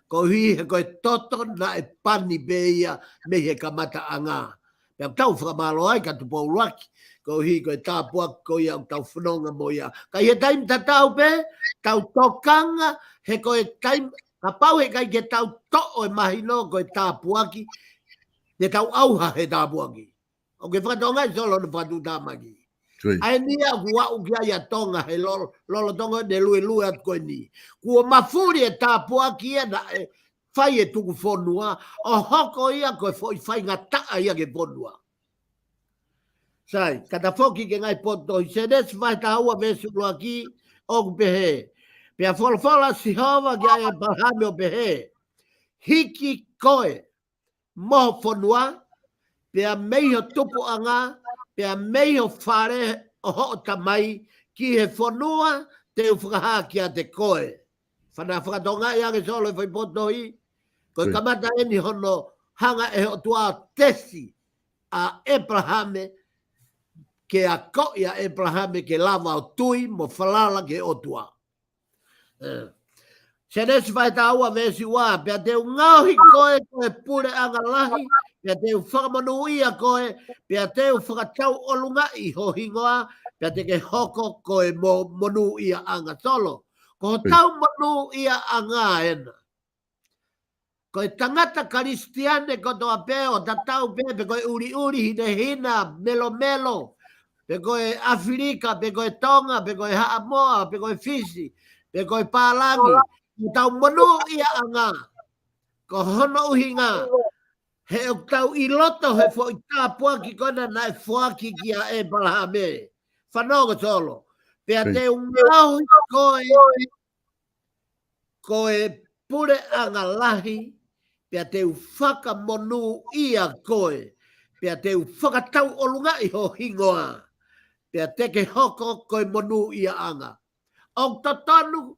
Koeʻuhi he ko e toto naʻe pani pē ia mei he kamataʻanga. Pea tau fakamālō ai kia Tupou ʻUluaki, koeʻuhi ko e tāpuaki ko ia ʻoku tau fononga mo ia. Ka ʻi he taimi tatau pē, tau tokanga, he ko e taimi, kapau heʻikai ke tau toʻo e mahino ko e tāpuaki, te tau ʻauha he tāpuaki. ʻOku ke fakatokangaʻi Solo hono fakatuʻutāmaki. ʻA eni ia ʻoku aʻu ki ai ʻa Tonga he lolo, lolotonga ʻene luelue atu ko eni. Kuo mafuli e tāpuaki ia naʻe fai e tuku fonua, ʻo hoko ia ko e foʻi faingataʻa ia ki he fonua. Sai, ka ta foki ki he ngaahi potu Tohi, Sēnesi vahe taha ua veesi ʻuluaki, ʻoku pehē. Pea folofola ʻa Sihova kia ʻĒpalahame ʻo pehē, hiki koe mo ho fonua, pea mei ho tupuʻanga, pea mei ho fale ʻo hoʻo tamai, ki he fonua te u fakahā kiate koe. Fana fakatokangaʻi ange Solo e foʻi potu Tohi, ko e kamata eni hono hanga ʻe he ʻOtua ʻo tesi ʻa ʻĒpalahame, ke akoʻi ʻa ʻĒpalahame ke lava ʻo tui mo falala ki he ʻOtua. Sēnesi vahe taha ua veesi ua, pea te u ngaohi koe ko e puleʻanga lahi, pea te u fakamonūʻia koe, pea te u fakatauʻolungaʻi ho hingoa, pea te ke hoko ko e mo-, monūʻiaʻanga Solo. Ko hotau monūʻiaʻanga ena. Ko e tangata Kalisitiane kotoa pē ʻo tatau pē, pe ko e ʻuliʻuli, hinehina, melomelo, pe ko e ʻAfilika, pe ko e Tonga, pe ko e Haʻamoa, pe ko e Fisi, pe ko e pālangi, ko hotau monūʻiaʻanga. Ko hono ʻuhinga, he ʻoku tau ʻi loto he foʻi tāpuaki ko ena naʻe foaki kia ʻĒpalahame. Fanongo Solo. Pea te u ngaohi koe ko e puleʻanga lahi, pea te u fakamonūʻia koe, pea te u fakatauʻolungaʻi ho hingoa, pea te ke hoko ko e monūʻiaʻanga. ʻOku totonu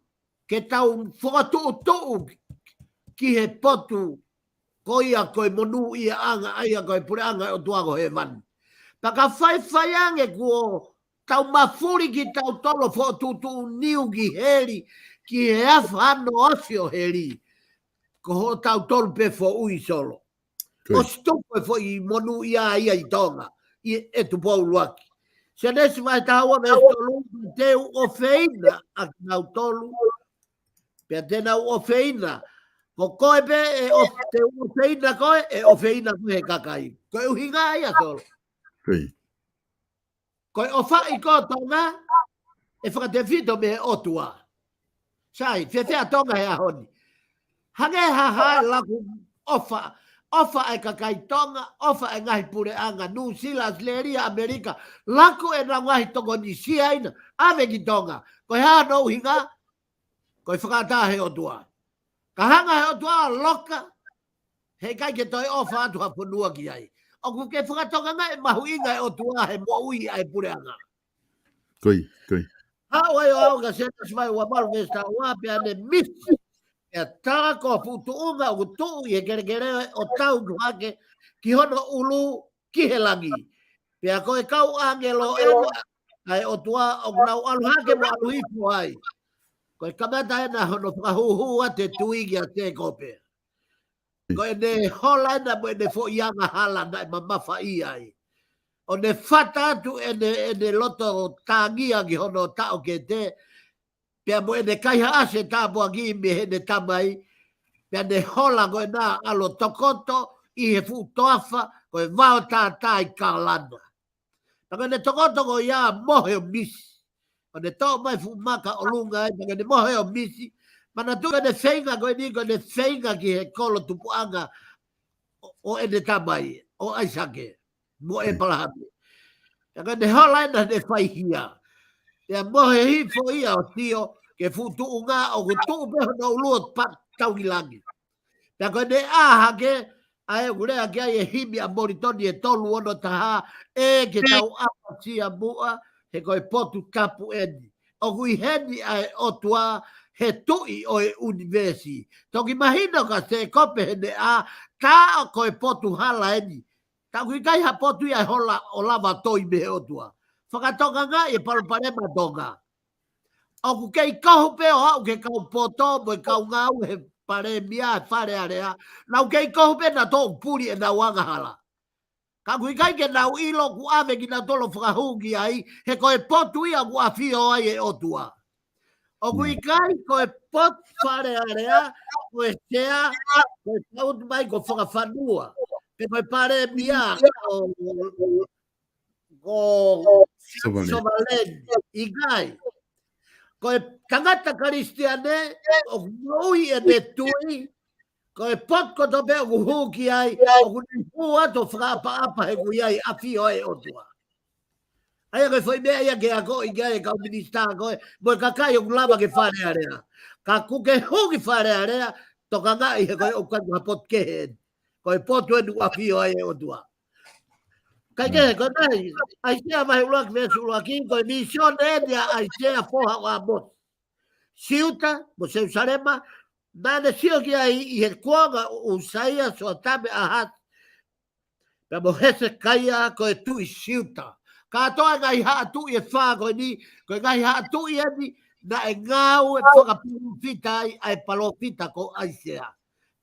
ke tau fakatuʻutuʻu ki he potu ko ia ko e monūʻiaʻanga, ʻa ia ko e puleʻanga ʻo e ʻOtua ko hēvani. Pea ka faifai ange kuo tau mafuli kitautolu ʻo fokotuʻutuʻu niu ki heli, ki he afa ano ʻosi ʻo heli. Ko hotau tolu pē foʻui Solo. ʻOsi tupu e foʻi monūʻia ia ʻi Tonga. ʻi he Tupou ʻUluaki. Sēnesi vahe taha ua veesi tolu, te u ʻofeina ʻa kinautolu, pea te nau ʻofeina. Ko koe pē ʻe ʻof-, te u ʻofeina koe, ʻe ʻofeina koe ʻe he kakai. Ko e ʻuhinga ia, Solo. Ko e ʻofaʻi ko Tonga, ʻe fakatefito mei he ʻOtua. Sai, fēfē ʻa Tonga he ʻaho ni? Hangē ha hā e laku ʻofa, ʻofa e kakai Tonga, ʻofa e ngaahi puleʻanga, Nuʻusila, ʻAositelēlia, ʻAmelika, laku ʻenau ngaahi tokoni Siaina, ʻave ki Tonga. Ko e hā hono ʻuhinga? Ko e fakaʻatā he ʻOtua. Ka hanga he ʻOtua ʻo loka, heʻikai ke toe ʻofa atu ha fonua ki ai. ʻOku ke fakatokangaʻi e mahuʻinga e ʻOtua he moʻui ʻa e puleʻanga. Ko ia, ko ia. Haʻu ai ʻo aʻu ki he Sēnesi vahe ua valu veesi taha ua, pea ne misi. Pea tā ko e fuʻu tuʻunga ʻoku tuʻu ʻi he kelekele ʻo tautu hake ki hono ʻulu ki he langi. Pea ko e kau ʻāngelo ʻena ʻa e ʻOtua ʻoku nau ʻalu hake mo ʻalu hifo ai. Ko e kamata ʻena hono fakahūhū atu e tui kia Sēkope. Ko ʻene hola ʻena mo ʻene foʻi angahala naʻe mamafaʻi ai. ʻO ne fata atu ʻene, ʻene loto tāngia ki hono taʻokete. Pea mo ʻene kaihaʻasi e tāpuaki mei heʻene tamai. Pea ne hola ko ʻena ʻalu ʻo tokoto ʻi he fuʻu toafa, ko e vao tātā ʻi Kalana. Pea ko ʻene tokoto ko ia mohe ʻo misi. ʻO ne toʻo mai fuʻu maka ʻolunga ai, pea ko ʻene mohe ʻo misi. Manatuʻi ko ʻene feinga ko eni, ko ʻene feinga ki he kolo tupuʻanga ʻo, ʻo ʻene tamai, ʻo ʻAisake, mo ʻĒpalahame. Pea ko ʻene hola ʻena ʻene fai hia. Pea mohe hifo ia ʻo sio ki he fuʻu tuʻunga ʻoku tuʻu pē hono ʻulu ʻo pa-, tau ki langi. Pea ko ʻene ʻā hake, ʻa ē ʻoku lea ki ai e himi ʻa Molitoni e tolu ono taha, ē ke tau ʻapasia muʻa, he ko e potu tapu ʻeni. ʻOku ʻi heni ʻa e ʻOtua, he Tuʻi ʻo e ʻunivēsi. Toki mahino kia Sēkope heʻene ʻā, tā ko e potu hala eni. Tā ʻoku ʻikai ha potu ia ʻe hola ʻo lava ʻo toi mei he ʻOtua. Fakatokangaʻi e palopalema ʻa Tonga. ʻOku kei kohu pē ʻo aʻu ki he kau poto mo e kau ngāue he palēmia, he Fale Alea. Nau kei kohu pē nautolu ʻoku puli ʻenau angahala. Ka ʻoku ʻikai ke nau ʻilo ʻoku ʻave kinautolu ʻo fakahū ki ai, he ko e potu ia ʻoku ʻafio ai e ʻOtua. ʻOku ʻikai ko e potu Fale Alea, ko e sea, ko e tautu mai ko Fakafanua. Pe ko e palēmia, ko ko Sovaleni. Sovaleni, ʻikai. Ko e tangata Kalisitiane, ʻoku moʻui ʻene tui, ko e potu kotoa pē ʻoku hū ki ai, ʻoku ne hū atu ʻo fakaʻapaʻapa he ʻoku ʻi ai ʻafio e ʻOtua. ʻA ia ko e foʻi meʻa ia ke akoʻi ki ai e kau minisitā ko ē, mo e kakai ʻoku lava ki Fale Alea. Ka ʻoku ke hū ki Fale Alea, tokangaʻi he ko e ʻoku ʻikai ko ha potu kehe eni. Ko e potu eni ʻoku ʻafio ai e ʻOtua. Kae kehe, ko e ngaahi, ʻAisea vahe ʻuluaki veesi ʻuluaki, ko e vīsone eni ʻa ʻAisea foha ʻo ʻĀmosi. Siuta, mo Selusalema, naʻa ne sio ki ai ʻi he kuonga ʻo ʻUsaia, Soatame, ʻAhasi, pea mo Hesekaia, ko e tuʻi Siuta. Kātoa e ngaahi haʻa tuʻi ʻe fā ko eni, ko e ngaahi haʻa tuʻi eni, naʻe ngāue fakapalōfita ai ʻa e palōfita ko ʻAisea.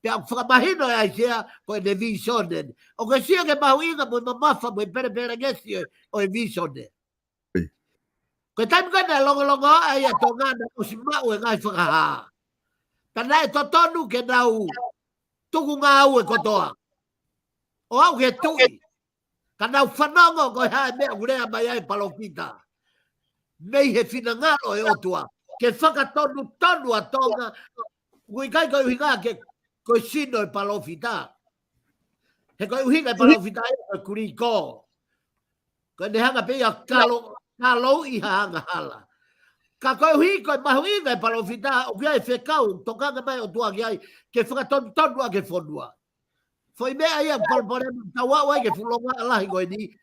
Pea ʻoku fakamahino ʻe ʻAisea, ko ʻene vīsone eni. ʻOku ke sio ki he mahuʻinga mo e mamafa mo e pelepelengesi ʻo e, ʻo e vīsone. Ko e taimi ko ē naʻe longolongo ai ʻa Tonga naʻe ʻosi maʻu e ngaahi fakahā. Ka naʻe totonu ke nau tuku ngāue kotoa. ʻO aʻu ki he tuʻi. Ka nau fanongo ko e hā e meʻa ʻoku lea mai ai e palōfita. Mei he finangalo e ʻOtua. Ke fakatonutonu ʻa Tonga, ʻoku ʻikai ko e ʻuhinga ke ko e sino e palōfita. He ko e ʻuhinga e palōfita ia ko e kuliko. Ko ʻene hanga pē ia ʻo kalo, kalo ʻi ha angahala. Ka koeʻuhi ko e mahuʻinga e palōfita, ʻoku ʻi ai e fekau, tokanga mai e ʻOtua ki ai, ke fakatonutonu ʻaki e fonua. Foʻi meʻa ia palopalema tau aʻu ai ki he fuʻu longoaʻa lahi ko eni.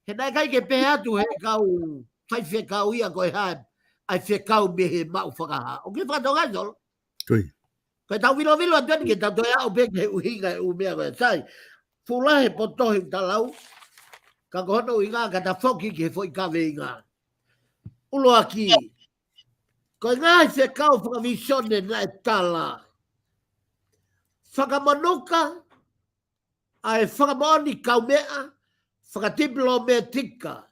He naʻe ʻikai ke pehē atu he kau faifekau ia ko e hā ʻa e fekau mei he maʻu fakahā. ʻOku ke fakatokangaʻi, Solo? Ko ia. Ko e tau vilovilo atu eni ke tau toe aʻu pē ki he ʻuhinga e ʻū meʻa ko ē, sai. Fuʻu lahi e potu tohi ʻoku ta lau, ka ko hono ʻuhinga ka ta foki ki he foʻi kaveinga. ʻUluaki, ko e ngaahi fekau fakavīsone naʻe tala. Fakamonuka ʻa e fakamoʻoni kaumeʻa, fakatipilometika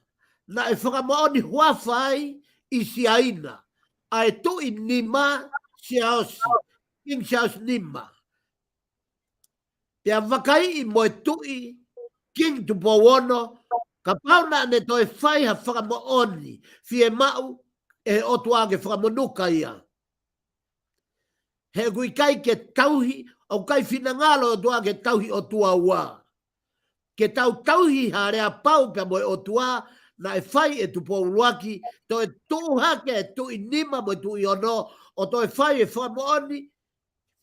naʻe fakamoʻoni huafa ai ʻi Siaina ʻa e tuʻi nima, Siaosi, King Siaosi nima. Pea vakaiʻi mo e tuʻi King Tupou ono, kapau naʻa ne toe fai ha fakamoʻoni fiemaʻu ʻe he ʻOtua ke fakamonuka ia. He ʻoku ʻikai ke tauhi, ʻoku ʻikai finangalo ʻOtua ke tauhi ʻOtua ua. Ke tau tauhi ha lea pau pea mo e ʻOtua, naʻe fai ʻe Tupou ʻUluaki, toe tuʻu hake e tuʻi nima mo e tuʻi ono, ʻo toe fai e fakamoʻoni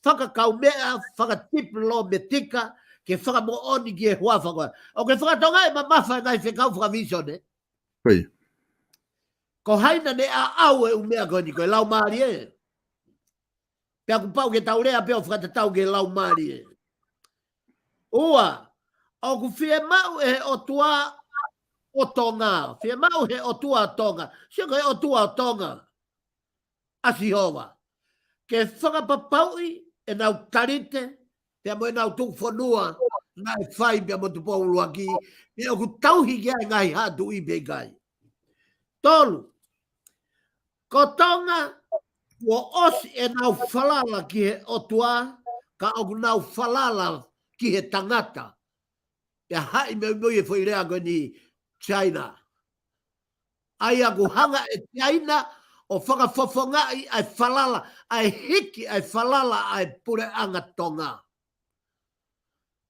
fakakaumeʻa, fakatipilometika, ke fakamoʻoni ki he huafa ko ē. ʻOku ke fakatokangaʻi e mamafa e ngaahi fekau fakavīsone. Ko hai naʻa ne ʻaʻau e ʻū meʻa ko eni, ko e Laumālie. Pea ʻoku pau ke tau lea pē ʻo fakatatau ki he Laumālie. Ua, ʻoku fiemaʻu ʻe he ʻOtua ʻo Tonga. Fiemaʻu ʻe he ʻOtua ʻo Tonga. Sio ko e ʻOtua ʻo Tonga, ʻa Sihova, ke fakapapauʻi ʻenau talite pea mo ʻenau tuku fonua naʻe fai pea mo Tupou ʻUluaki, pe ʻoku tauhi ki ai e ngaahi haʻa tuʻi pe ʻikai. Tolu, ko Tonga, kuo ʻosi ʻenau falala ki he ʻOtua, ka ʻoku nau falala ki he tangata. Pea haʻi meimei e foʻi lea ko eni, China. ʻA ia ʻoku hanga ʻe China ʻo fakafofongaʻi ʻa e falala, ʻa e hiki ʻa e falala ʻa e puleʻanga Tonga.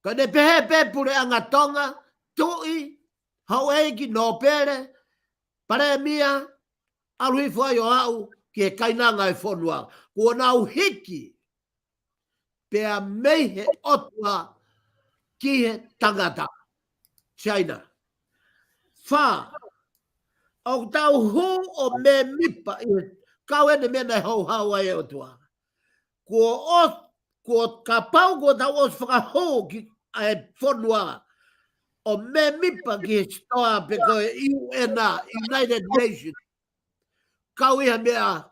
Ka ne pehē pē puleʻanga Tonga, tuʻi, houʻeiki, nōpele, palēmia, ʻalu hifo ai ʻo aʻu ki he kainanga e fonua. Kuo nau hiki pea mei he ʻOtua ki he tangata. China. Fā, ʻoku tau hū ʻo mēmipa ʻi he kau ʻene meʻa naʻe houhau ai e ʻOtua. Kuo ʻo, kuo kapau kuo tau ʻosi fakahū ki ai e fonua ʻo mēmipa ki he sitoa pe ko e U N, United Nations. Kau ia meʻa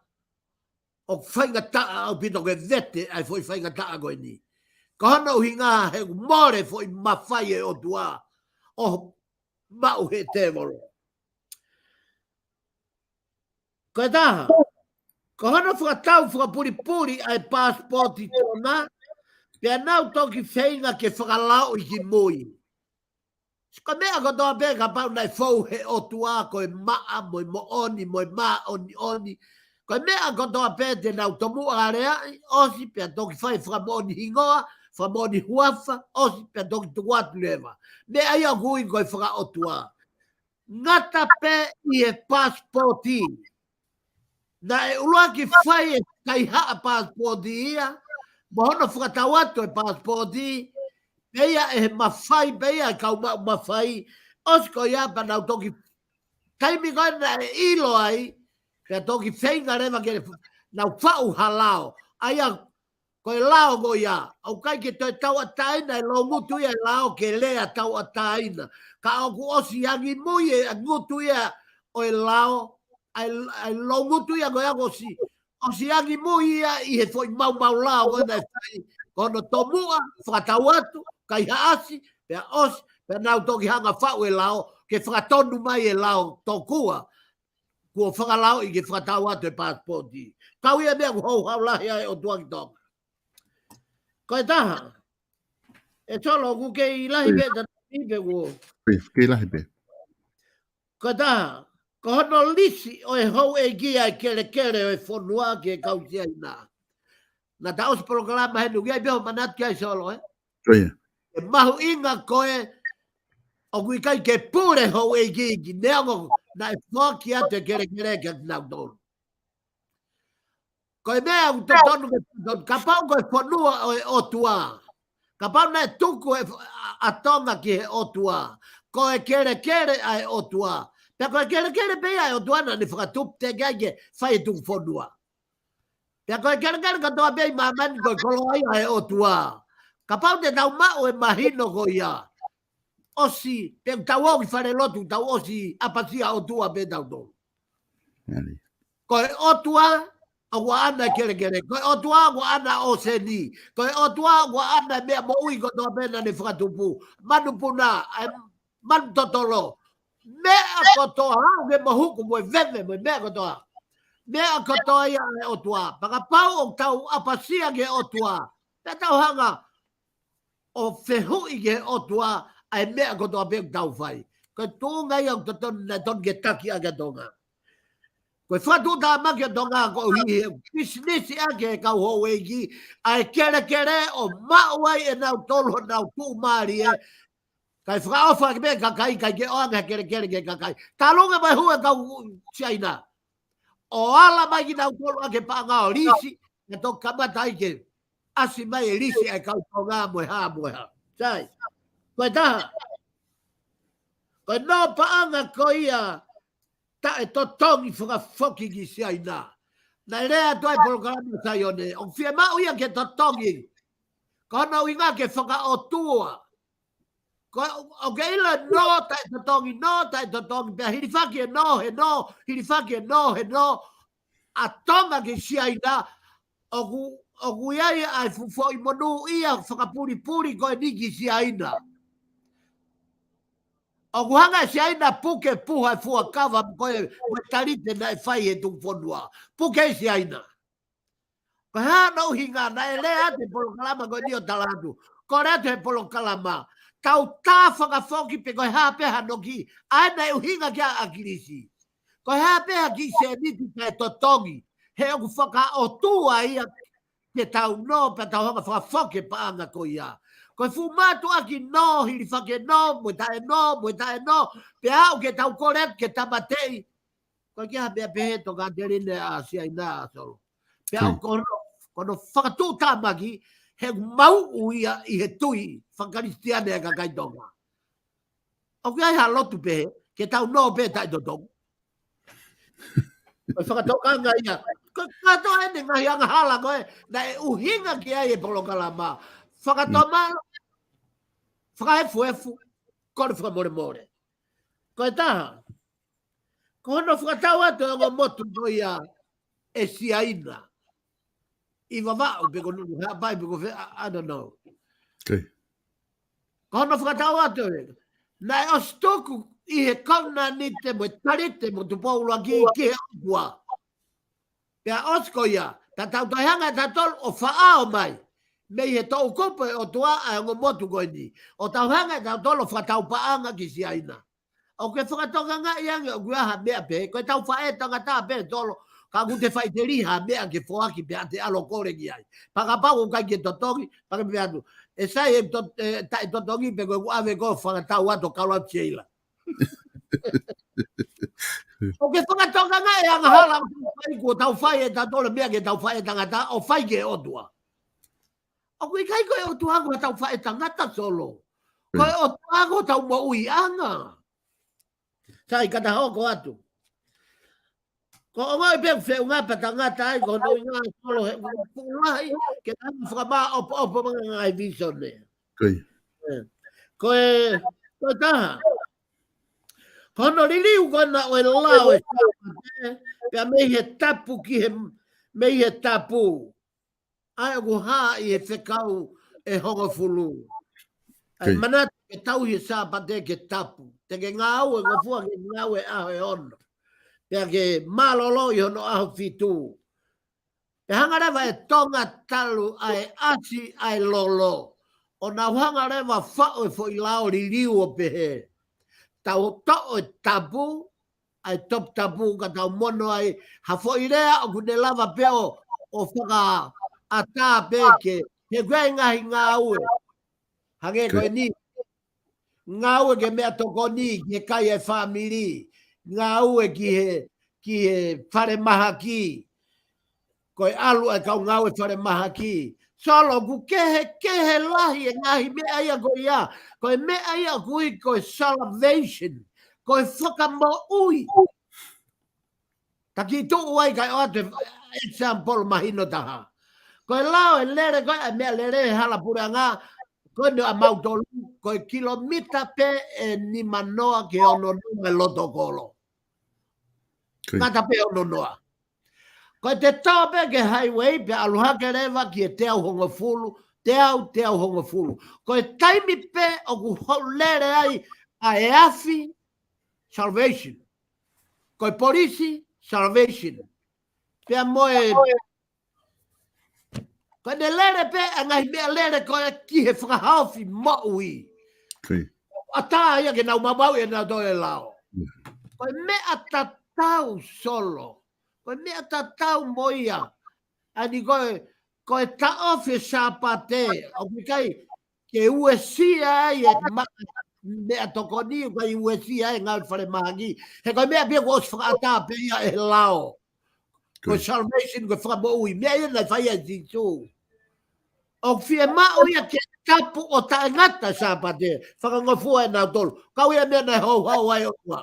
ʻoku faingataʻa ʻaupito ke vete ʻa e foʻi faingataʻa ko eni. Ko hono ʻuhinga he ʻoku mole foʻi mafai e ʻOtua ʻo maʻu he tēvolo. Ko e taha, ko hono fakatau fakapulipuli ʻa e passport Tonga, pea nau toki feinga ke fakalaoʻi ki mui. Ko e meʻa kotoa pē kapau naʻe fou he ʻOtua ko e maʻa mo e moʻoni mo e māʻoniʻoni. Ko e meʻa kotoa pē te nau tomuʻa aleaʻi, ʻosi pea toki fai fakamoʻoni hingoa, fakamoʻoni huafa, ʻosi pea toki tuku atu leva. Meʻa ia ʻoku ui ko e fakaʻotua. Ngata pē ʻi he passport. Naʻe ʻuluaki fai e kaihaʻa passport ia, mo hono fakatau atu e passport, pea ʻi he mafai, pea ʻi he kau maʻu mafai, ʻosi ko ia pea nau toki, taimi ko ē naʻe ʻilo ai, pea toki feinga leva ke nau faʻu ha lao. ʻA ia, ko e lao ko ia, ʻoku ʻikai ke toe tauʻatāina e loungutu ia e lao ke lea tauʻatāina. Ka ʻoku ʻosi angi mui e ngutu ia ʻo e lao, ʻa e, ʻa e loungutu ia ko ia ʻoku ʻosi, ʻosi angi mui ia ʻi he foʻi maumau lao ko ē naʻe fai, ko hono tomuʻa, fakatau atu, kaihaʻasi, pea ʻosi, pea nau toki hanga faʻu e lao, ke fakatonu mai e lao tokua, kuo fakalaoʻi ke fakatau atu e passport. Kau ia meʻa ʻoku houhau lahi ai e ʻOtua ki Tonga. Ko e taha, ʻe Solo, ʻoku kei lahi pē ta ni pe kuo. Kei lahi pē. Ko e taha, ko hono lisi ʻo e houʻeiki ʻa e kelekele ʻo e fonua ki he kau Siaina. Naʻa ta ʻosi polokalama heni, ʻoku ʻi ai pē hoʻo manatu ki ai Solo, ē? Ko ia. ʻE mahuʻinga ko ē, ʻoku ʻikai ke pule houʻeiki, neongo naʻe foaki atu e kelekele kia kinautolu. Ko e meʻa ʻoku totonu ke totonu, kapau ko e fonua ʻo e ʻOtua. Kapau naʻe tuku e fo-, ʻa, ʻa Tonga ki he ʻOtua. Ko e kelekele ʻa e ʻOtua. Pea ko e kelekele pē ia ʻa e ʻOtua naʻa ne fakatupu teʻeki ai ke fai e tuku fonua. Pea ko e kelekele kotoa pē ʻi māmani ko e koloa ia ʻa e ʻOtua. Kapau te tau maʻu e mahino ko ia. ʻOsi, pea tau ō ki falelotu, tau ʻosi ʻapasia ʻOtua pē tautolu. Ko e ʻOtua, ʻoku ʻaʻana e kelekele. Ko e ʻOtua, ʻoku ʻaʻana ʻōseni. Ko e ʻOtua, ʻoku ʻaʻana e meʻa moʻui kotoa pē naʻa ne fakatupu. Manupuna, ʻa e manu totolo. Meʻa kotoa, ʻoku ke mohuku mo e veve mo e meʻa kotoa. Meʻa kotoa ia ʻa e ʻOtua. Pea kapau ʻoku tau ʻapasia ki he ʻOtua, pea tau hanga ʻo fehuʻi ki he ʻOtua ʻa e meʻa kotoa pē ʻoku tau fai. Ko e tuʻunga ia ʻoku totonu, naʻe totonu ke taki ʻaki ʻa Tonga. Ko e fakatuʻutāmaki ʻa Tonga koeʻuhi he pisinisi ʻaki ʻe he kau houʻeiki ʻa e kelekele ʻo maʻu ai ʻe nautolu honau tuʻumālie. Kae fakaʻofa ʻaki pē kakai, kae ke ʻoange ha kelekele ki he kakai. Talu ange mai hū e kau Siaina ʻo ala mai kinautolu ʻaki e paʻanga ʻo lisi, ʻe toki kamata ai ke ʻasi mai e lisi ʻa e kau Tonga mo e hā mo e hā. Sai. Ko e taha. Ko e nō paʻanga ko ia taʻetotongi fakafoki ki Siaina. Naʻe lea atu ai polokalama Saione, ʻoku fiemaʻu ia ke totongi. Ko hono ʻuhinga ke fakaʻotua. Ko, ʻoku ke ʻilo nō taʻetotongi, nō taʻetotongi, pea hilifaki e nō, he nō, hilifaki e nō, he nō, ʻa Tonga ki Siaina, ʻoku, ʻoku ʻi ai ʻa e fuʻu foʻi monūʻia fakapulipuli ko eni ki Siaina. ʻOku hanga ʻe Siaina puke puha e fuakava ko e, ko e talite naʻe fai he tuʻufonua. Puke ʻe Siaina. Ko e hā hono ʻuhinga naʻe lea atu he polokalama ko eni ʻo tala atu. Ko e lea atu he polokalama. Tau tā fakafoki pe ko e hā pē hano kiʻi. ʻA ē naʻe ʻuhinga ki ai ʻa ʻAkilisi. Ko e hā pē ha kiʻi sēniti taʻetotongi. He ʻoku fakaʻotua ia ke tau nō, pea tau hanga fakafoki e paʻanga ko ia. Ko e fuʻu mātuʻaki nō, hilifaki e nō, mo e taʻe nō, mo e taʻe nō, pea aʻu ke tau kole atu ke tāmateʻi. Ko e kiʻi hā pē ia pehē Tokāteline ʻa Siaina ʻa Solo. Pea ʻoku ko hono, ko hono fakatuʻutāmaki, he ʻoku mauʻu ia ʻi he tui fakakalisitiane ʻa e kakai Tonga. ʻOku ʻi ai ha lotu pehē, ke tau nō pē taʻetotongi. Ko e fakatokanga ia. Ko e kātoa ʻene ngaahi angahala ko ē, naʻe ʻuhinga ki ai e polokalama. Fakatomala, fakaefuefu, kole fakamolemole. Ko e taha, ko hono fakatau atu e ongo motu ko ia ʻe Siaina. ʻI Vavaʻu pe ko Nukuʻalofa pe ko fē, I, I don't know. Ko hono fakatau atu ē. Naʻe ʻosi tuku ʻi he kovinānite mo e talite mo Tupou ʻUluaki ki he ʻOtua. Pea ʻosi ko ia, ta tau toe hanga ʻe tautolu ʻo faʻao mai. Mei he toʻukupu ʻo e ʻOtua ʻa e ongo motu ko eni. ʻO tau hanga ʻe tautolu ʻo fakatau paʻanga ki Siaina. ʻOku ke fakatokangaʻi ange ʻoku ʻi ai ha meʻa pē, ko e tau faʻētangata pē tolo, ka ʻoku te faʻiteliha meʻa ke foaki pea te ʻalu ʻo kole ki ai. Pea kapau ʻoku ʻikai ke totongi, pea ke pehē atu. ʻE sai e to-, e taʻetotongi pe ko e ʻave ko e fakatau atu ʻo kalo atu Seila. ʻOku ke fakatokangaʻi e angahala ʻoku tau fai, kuo tau fai ʻe tautolu meʻa ke tau faʻētangata, ʻo fai ki he ʻOtua. ʻOku ʻikai ko e ʻOtua ko e tau faʻētangata Solo. Ko e ʻOtua ko e tau moʻuiʻanga. Sai, ka ta hoko atu. Ko e ongoʻi pē ʻoku feʻunga pea tangata ai, ko hono ʻuhinga Solo he ʻoku fuʻu lahi, ke tau fakamāʻopoʻopo mai e ngaahi vīsone. Ko e, ko e taha. Ko hono liliu ko ena ʻo e lao ʻo e Sāpate, pea mei he tapu ki he, mei he tapu. ʻA ia ʻoku hā ʻi he fekau ʻe hongofulu. ʻA e manatu ke tauhi e Sāpate ke tapu. Te ke ngāuegofua ke ngāue ʻaho ʻe ono. Pea ke mālōlō ʻi hono ʻaho fitu. Pea hanga leva ʻe Tonga talu ʻa e ʻasi ʻa e lolo. ʻO nau hanga leva faʻu e foʻi lao liliu ʻo pehē. Tau toʻo e tapu, ʻa e toputapu ka tau mono ai, ha foʻi lea ʻoku ne lava pē ʻo, ʻo fakaʻatā pē ke, he ko e ngaahi ngāue. Hangē ko eni, ngāue ki he meʻatokoni, ki he kai e fāmili, ngāue ki he, ki he falemahaki, ko e ʻalu e kau ngāue falemahaki. Solo, ʻoku kehekehe lahi e ngaahi meʻa ia ko ia. Ko e meʻa ia ʻoku ui ko e salvation. Ko e fakamoʻui. Ta kiʻi tuʻu ai kae ʻoatu e example mahino taha. Ko e lao e lele ko e meʻa lele he hala puleʻanga, ko eni ʻa mautolu, ko e kilomita pē ʻe nima noa ki he ono noa e loto kolo. Ngata pē ono noa. Ko e te tō pē ki he highway, pea ʻalu hake leva ki he teau hongofulu, teau, teau hongofulu. Ko e taimi pē ʻoku hou lele ai, ʻa e afi, salvation. Ko e polisi, salvation. Pea mo e, ko ʻene lele pē ʻa e ngaahi meʻalele ko ē ki he fakahaofi moʻui. ʻAtā ia ke nau maumauʻi ʻe nautolu e lao. Ko e meʻa tatau Solo. Ko e meʻa tatau mo ia. ʻA eni ko e, ko e taʻofi e Sāpate, ʻoku ʻikai ke uesia ai e ma-, meʻatokoni, ʻoku ʻikai uesia ai e ngāue falemahaki. He ko e meʻa pē ia kuo ʻosi fakaʻatā pē ia ʻe he lao. Ko e salvation, ko e fakamoʻui. Meʻa ia naʻe fai ʻe Sīsū. ʻOku fiemaʻu ia ke tapu ʻo taʻengata e Sāpate. Fakangofua ʻe nautolu. Kau ia meʻa naʻe houhau ai ʻOtua.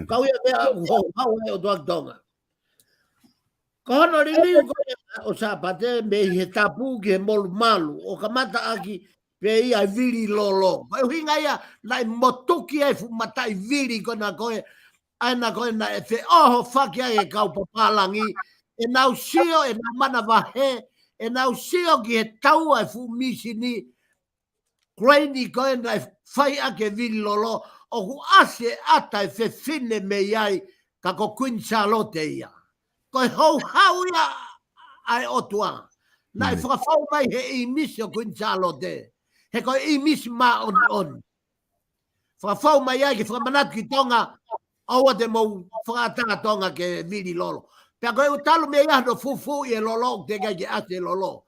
Kau ia meʻa ʻoku houhau ai ʻOtua ki Tonga. Ko hono liliu ko ē ʻo Sāpate mei he tapu ki he molumalu, ʻo kamata ʻaki pē ia e vili lolo. Ko e ʻuhinga ia naʻe motuki ai e fuʻu mataʻi vili ko ena ko ē, ʻa ena ko ē naʻe feʻohofaki ai e kau papālangi, ʻenau sio, ʻenau manavahē, ʻenau sio ki he taua e fuʻu mīsini, Kuini ko ē naʻe fai ʻaki e vili lolo, ʻoku ʻasi e ʻata e fefine mei ai, ka ko Kuini Sālote ia. Ko e houhau ia ʻa e ʻOtua. Naʻe fakafou mai he ʻīmisi ʻo Kuini Sālote. He ko e ʻīmisi māʻoniʻoni. Fakafou mai ai ke fakamanatu ki Tonga, ʻoua te mou fakaʻatā Tonga ke vili lolo. Pea ko e ʻuhinga talu mei ai hono fufuuʻi e lolo, ʻoku teʻeki ai ke ʻasi e lolo.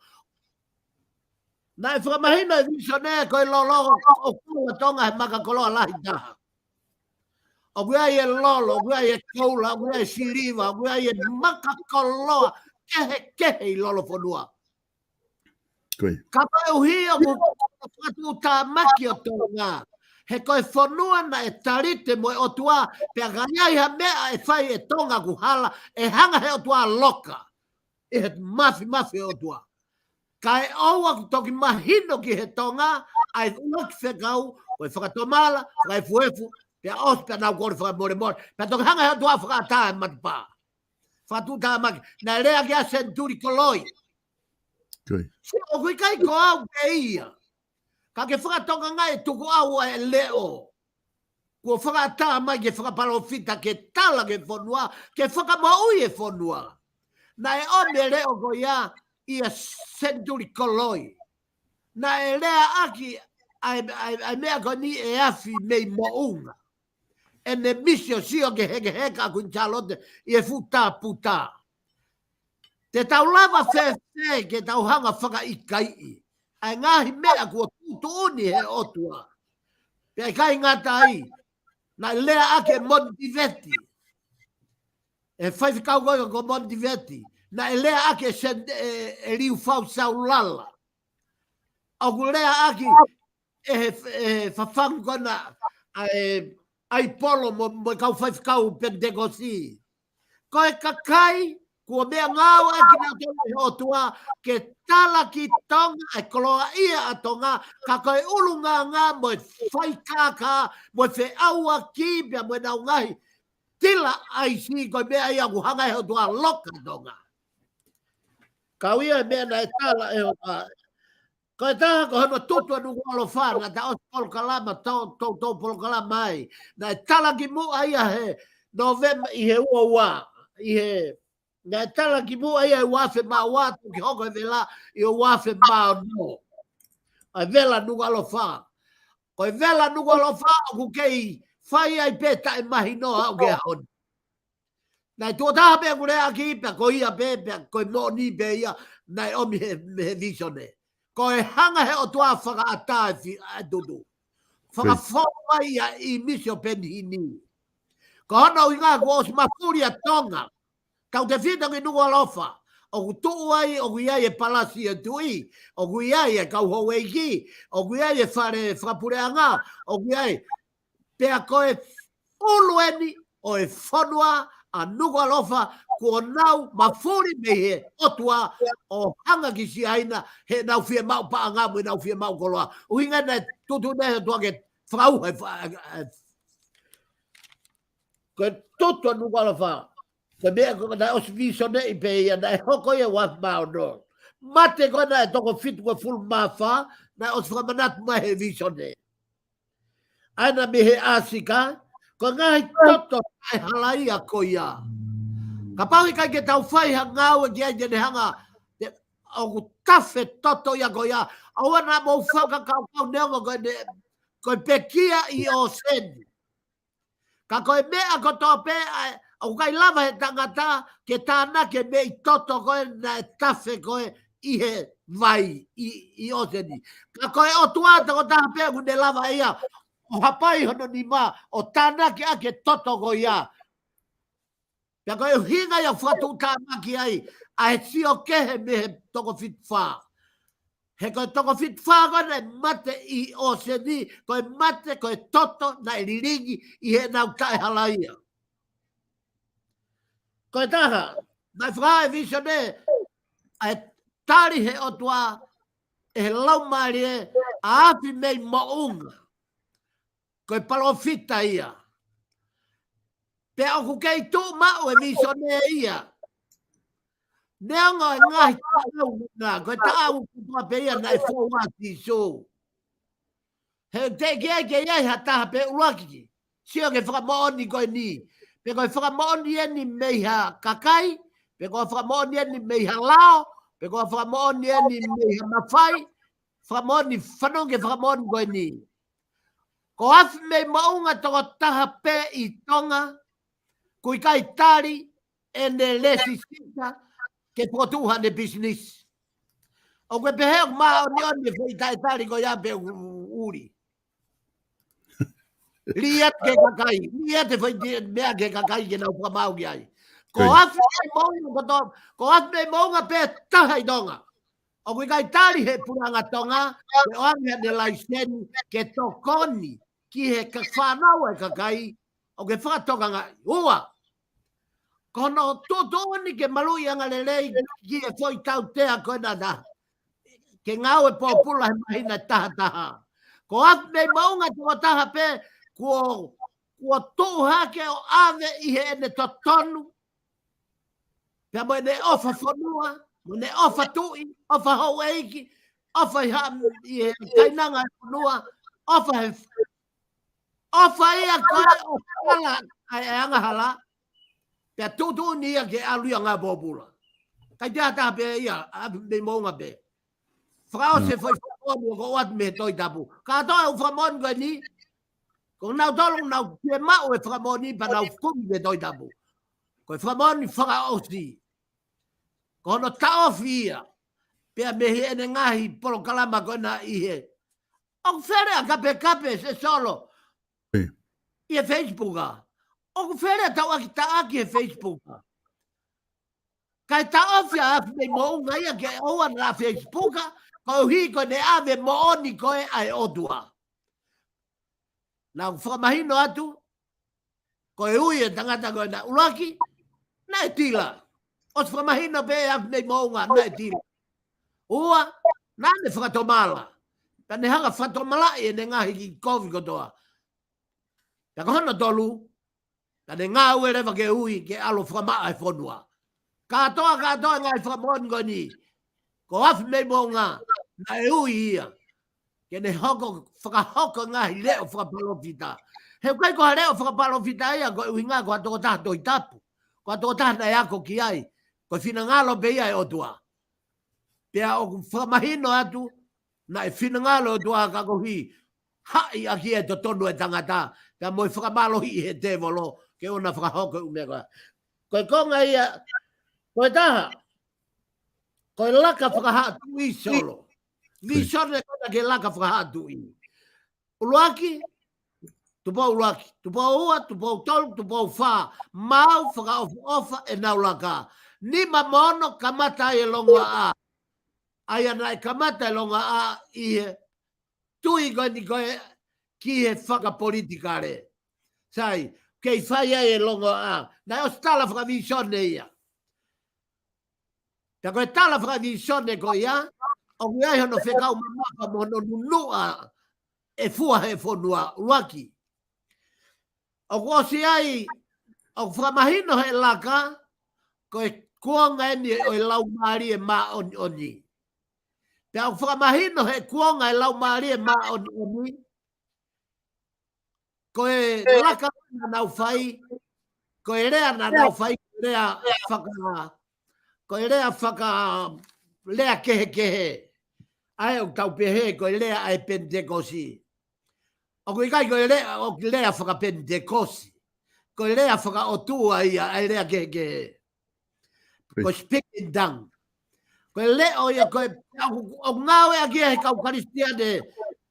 Naʻe fakamahino ʻe he vīsone ko e lolo ʻoku kau ʻa Tonga he maka koloa lahi taha. ʻOku ʻi ai e lolo, ʻoku ʻi ai e koula, ʻoku ʻi ai e siliva, ʻoku ʻi ai e maka koloa kehekehe ʻi Lolofonua. Ka koeʻuhi ʻoku fakatuʻutāmaki ʻo Tonga, he ko e fonua naʻe talite mo e ʻOtua, pea ka ʻi ai ha meʻa ʻe fai ʻe Tonga ʻoku hala, ʻe hanga he ʻOtua ʻo loka ʻi he mafimafi ʻo e ʻOtua. Kae ʻoua kuo toki mahino ki he Tonga ʻa e ʻuluaki fekau, ko e fakatomala, fakaefuefu, pea ʻosi pea nau kole fakamolemole, pea toki hanga he ʻOtua ʻo fakaʻatā e matapā. Fakatuʻutāmaki, naʻe lea ki ai ʻa Senituli Koloi. Sio, ʻoku ʻikai ko au pē ia. Ka ke fakatonga ngai e tukuʻau ʻa e leʻo kuo fakaʻatā mai ke fakapalōfita, ke tala ki he fonua, ke fakamoʻui e fonua. Naʻe ʻomi e leʻo ko ia ʻia Senituli Koloi. Naʻe leaʻaki ʻa e, ʻa e, ʻa e meʻa ko eni ʻe afi mei Moʻunga. ʻEne misi ʻo sio ki he hekeheka ʻa Kuini Sālote ʻi he fuʻu tāputa. Te tau lava fēfē ke tau hanga ʻo fakaʻikaiʻi ʻa e ngaahi meʻa kuo tuʻutuʻuni he ʻOtua? Pea ʻikai ngata ai, naʻe leaʻaki ʻe Motiveti, e faifekau ko ia ko Motiveti, naʻe leaʻaki ʻe Sen-, ʻe, ʻe Liufau Saulala. ʻOku leaʻaki ʻe he, ʻe he fafangu ko ena ʻa e, ʻa e ʻAipolo mo, mo e kau faifekau Penitekosi. Ko e kakai kuo meʻangāueʻaki nautolu ʻe he ʻOtua ke tala ki Tonga ʻa e koloaʻia ʻa Tonga, ka ko e ʻulungaanga mo e faikākā mo e feʻauaki pea mo ʻenau ngaahi tila ʻaisi, ko e meʻa ia ʻoku hanga he ʻOtua ʻo loka Tonga. Kau ia e meʻa naʻe tala ʻe he ʻOtua. Ko e taha ko hono tutu ʻa Nukuʻalofa, naʻa ta ʻosi polokalama, tau, tau, tau polokalama ai. Naʻe tala ki muʻa ia he Nōvema ʻi he ua ua, ʻi he, naʻe tala ki muʻa ia he ua afe mā ua, toki hoko e vela ʻi he ua afe mā ono. ʻA e vela Nukuʻalofa. Ko e vela Nukuʻalofa ʻoku kei fai ai pē taʻemahino ʻo aʻu ki he ʻaho ni. Naʻe tuʻo taha pē ʻoku leaʻaki pea ko ia pē, pea ko e moʻoni pē ia naʻe ʻomi he, he vīsone. Ko e hanga he ʻOtua ʻo fakaʻatā e fi-, ʻa e tutu. Fakafou mai ʻa e ʻīmisi ʻo Penihini. Ko hono ʻuhinga kuo ʻosi mafuli ʻa Tonga. Tautefito ki Nukuʻalofa. ʻOku tuʻu ai, ʻoku ʻi ai e palasi ʻo e tuʻi, ʻoku ʻi ai e kau houʻeiki, ʻoku ʻi ai e fale fakapuleʻanga, ʻoku ʻi ai. Pea ko e ʻulu eni ʻo e fonua ʻa Nukuʻalofa kuo nau mafuli mei he ʻOtua ʻo hanga ki Siaina heʻenau fiemaʻu paʻanga mo ʻenau fiemaʻu koloa. ʻUhinga naʻe tutu naʻe ʻOtua ke fakauha e fa-, e, e, ko e tutu ʻa Nukuʻalofa. Ko e meʻa ko ē naʻe ʻosi vīsoneʻi pē ia naʻe hoko ia ua afe mā ono. Mate ko ē naʻe toko fitungofulu mā fā, naʻe ʻosi fakamanatu mai he vīsone. ʻAna mei he ʻAsika, ko e ngaahi toto ʻa e halaia ko ia. Kapau ʻikai ke tau fai ha ngāue ki ai te ne hanga, te, ʻoku tafe toto ia ko ia. ʻOua naʻa mou fakakaukau neongo ko e ne, ko e pekia ʻi ʻōseni. Ka ko e meʻa kotoa pē, ʻa e, ʻoku ʻikai lava he tangata ke tānaki e meʻi toto ko ē naʻe tafe ko ē ʻi he vai, ʻi, ʻi ʻōseni. Ka ko e ʻOtua tokotaha pē ʻoku ne lava ia ʻo hapai hono nima, ʻo tānaki ʻaki e toto ko ia. Pea ko e ʻuhinga ia ʻoku fakatuʻutāmaki ai ʻa e sio kehe mei he toko fitu fā. He ko e toko fitu fā ko ē naʻe mate ʻi ʻōseni, ko e mate, ko e toto naʻe lilingi ʻi heʻenau taʻehalaia. Ko e taha, naʻe fakahā ʻe he visone, ʻa e tali he ʻOtua, ʻe he Laumālie, ʻa Afi mei Moʻunga. Ko e palōfita ia. Pea ʻoku kei tuʻu maʻu e visone ia. Neongo e ngaahi taʻau na, ko e taʻau kotoa pē ia naʻe fou ai ʻa Sīsū. He teʻeki ai ke ʻi ai ha taha pē ʻuluaki. Sio ki he fakamoʻoni ko eni. Pe ko e fakamoʻoni eni mei ha kakai, pe ko e fakamoʻoni eni mei ha lao, pe ko e fakamoʻoni eni mei ha mafai, fakamoʻoni fanongo ki he fakamoʻoni ko eni. Ko Afi mei Moʻunga tokotaha pē ʻi Tonga, ʻoku ʻikai tali ʻene lēsisita ke fokotuʻu haʻane pisinisi. ʻOku ke pehē ʻoku māʻoniʻoni e foʻi taʻetali ko ia pe ʻoku ʻuli. Lī atu ki he kakai, lī atu e foʻi ti-, meʻa ki he kakai ke nau fakamaau ki ai. Ko Afi mei Moʻunga kotoa, ko Afi mei Moʻunga pē taha ʻi Tonga. ʻOku ʻikai tali he puleʻanga Tonga, ke ʻoange haʻane laiseni ke tokoni ki he ka-, fānau e kakai, ʻoku ke fakatokangaʻi. Ua, ko hono tuʻutuʻuni ke maluʻi angalelei ki he foʻi tautea ko ena na. Ke ngāue pōpula he māhina tahataha. Ko Afi mei Moʻunga tokotaha pē, kuo, kuo tuʻu hake ʻo ʻave ʻi heʻene totonu. Pea mo ʻene ʻofa fonua, mo ʻene ʻofa tuʻi, ʻofa houʻeiki, ʻofa ʻi ha-, ʻi he kainanga e fonua, ʻofa he, ʻofa ia ko e ʻofa hala, ʻa e angahala, pea tuʻutuʻuni ia ke ʻalu ia ngāue pōpula. ʻIkai te ʻi ai ha taha pē ia, Afi mei Moʻunga pē. Fakaʻosi e foʻi fakamoʻoni ʻoku ʻoatu mei he Tohi Tapu. Kātoa e ʻū fakamoʻoni ko eni, ko nautolu naʻa nau pehē maʻu e fakamoʻoni pea nau kumi mei he Tohi Tapu. Ko e fakamoʻoni fakaʻosi. Ko hono taʻofi ia. Pea mei heʻene ngaahi polokalama ko ena ʻi he. ʻOku fele ʻa Kapekape Sesolo. ʻI he Facebook. ʻOku fele ʻa e tauʻaki taʻaki he Facebook. Kae taʻofi ʻa Afi mei Moʻunga ia ke ʻoua naʻa Facebook, koeʻuhi ko ʻene ʻave moʻoni ko ē ʻa e ʻOtua. Naʻa ku fakamahino atu, ko e ui e tangata ko ena ʻuluaki, naʻe tila. ʻOsi fakamahino pē ʻe Afi mei Moʻunga, naʻe tila. Ua, naʻa ne fakatomala. Pea ne hanga fakatomalaʻi ʻene ngaahi kiʻi kovi kotoa. Pea ko hono tolu, naʻa ne ngāue leva ke ui, ke ʻalu fakamaʻa e fonua. Kātoa, kātoa e ngaahi fakamoʻoni ko eni. Ko Afi mei Moʻunga, naʻe ui ia. Ke ne hoko, fakahoko ngaahi leʻo fakapalōfita. He ʻoku ʻikai ko ha leʻo fakapalōfita ia, ko e ʻuhinga ko ha tokotaha Tohi Tapu. Ko ha tokotaha naʻe ako ki ai. Ko e finangalo pē ia e ʻOtua. Pea ʻoku fakamahino atu, naʻe finangalo e ʻOtua ka koeʻuhi, haʻi ʻaki e totonu e tangata, pea mo e fakamālohiʻi he tēvolo, ke ʻoua naʻa fakahoko e ʻū meʻa ko ē. Ko e konga ia, ko e taha, ko e laka fakahaʻa tuʻi Solo. Visone ko ena ke laka fakahaʻa tuʻi. ʻUluaki, Tupou ʻuluaki, Tupou ua, Tupou tolu, Tupou fā, maau fakaʻofoʻofa ʻenau laka. Nima mo ono kamata ai e longoaʻa. ʻA ia naʻe kamata e longoaʻa ʻi he tui ko eni ko ē ki he fakapolitikale. Sai, kei fai ai e longoaʻa. Naʻe ʻosi tala fakavisone ia. Pea ko e tala fakavisone ko ia, ʻoku ʻi ai hono fekau mamafa mo hono nunuʻa e fua he fonua ʻuluaki. ʻOku ʻosi ai, ʻoku fakamahino he laka, ko e kuonga eni ʻo e Laumālie Māʻoniʻoni. Pea ʻoku fakamahino he kuonga e Laumālie Māʻoniʻoni, Ko e laka naʻa nau fai, ko e lea naʻa nau fai, ko e lea faka, ko e lea faka, lea kehekehe. ʻA ē ʻoku tau pehē ko e lea ʻa e Penitekosi. ʻOku ʻikai ko e lea, ʻoku lea fakapenitekosi. Ko e lea fakaʻotua ia, ʻa e lea kehekehe. Ko e speak in tongue. Ko e leʻo ia, ko e, ʻoku, ʻoku ngāueʻaki ia he kau Kalisitiane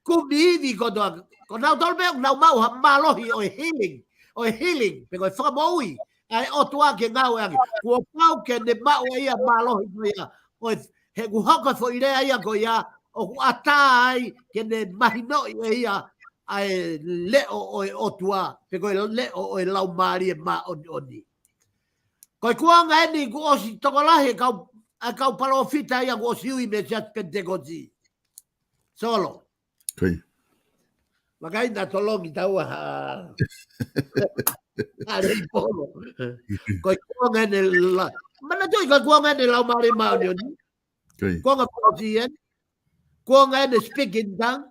kumi ivi kotoa. Ko nautolu pē ʻoku nau maʻu ha mālohi ʻo e healing, ʻo e healing, pe ko e fakamoʻui ʻa e ʻOtua ke ngāueʻaki. Kuo pau ke ne maʻu ʻe ia mālohi ko ia. ʻO e, he ʻoku hoko e foʻi lea ia ko ia, ʻoku ʻatā ai ke ne mahinoʻi ʻe ia ʻa e leʻo ʻo e ʻOtua, pe ko e leʻo ʻo e Laumālie Māʻoniʻoni. Ko e kuonga eni kuo ʻosi tokolahi e kau, ʻa e kau palōfita ia kuo ʻosi ui mei he Siasi Penitekosi. Solo. Ko ia. Vakai naʻa tolongi taua ha. ʻA e polo. Ko e kuonga eni la. Manatuʻi ko e kuonga eni Laumālie Māʻoniʻoni. Ko ia. Kuonga kuo ʻosi eni. Kuonga eni speak in tongue.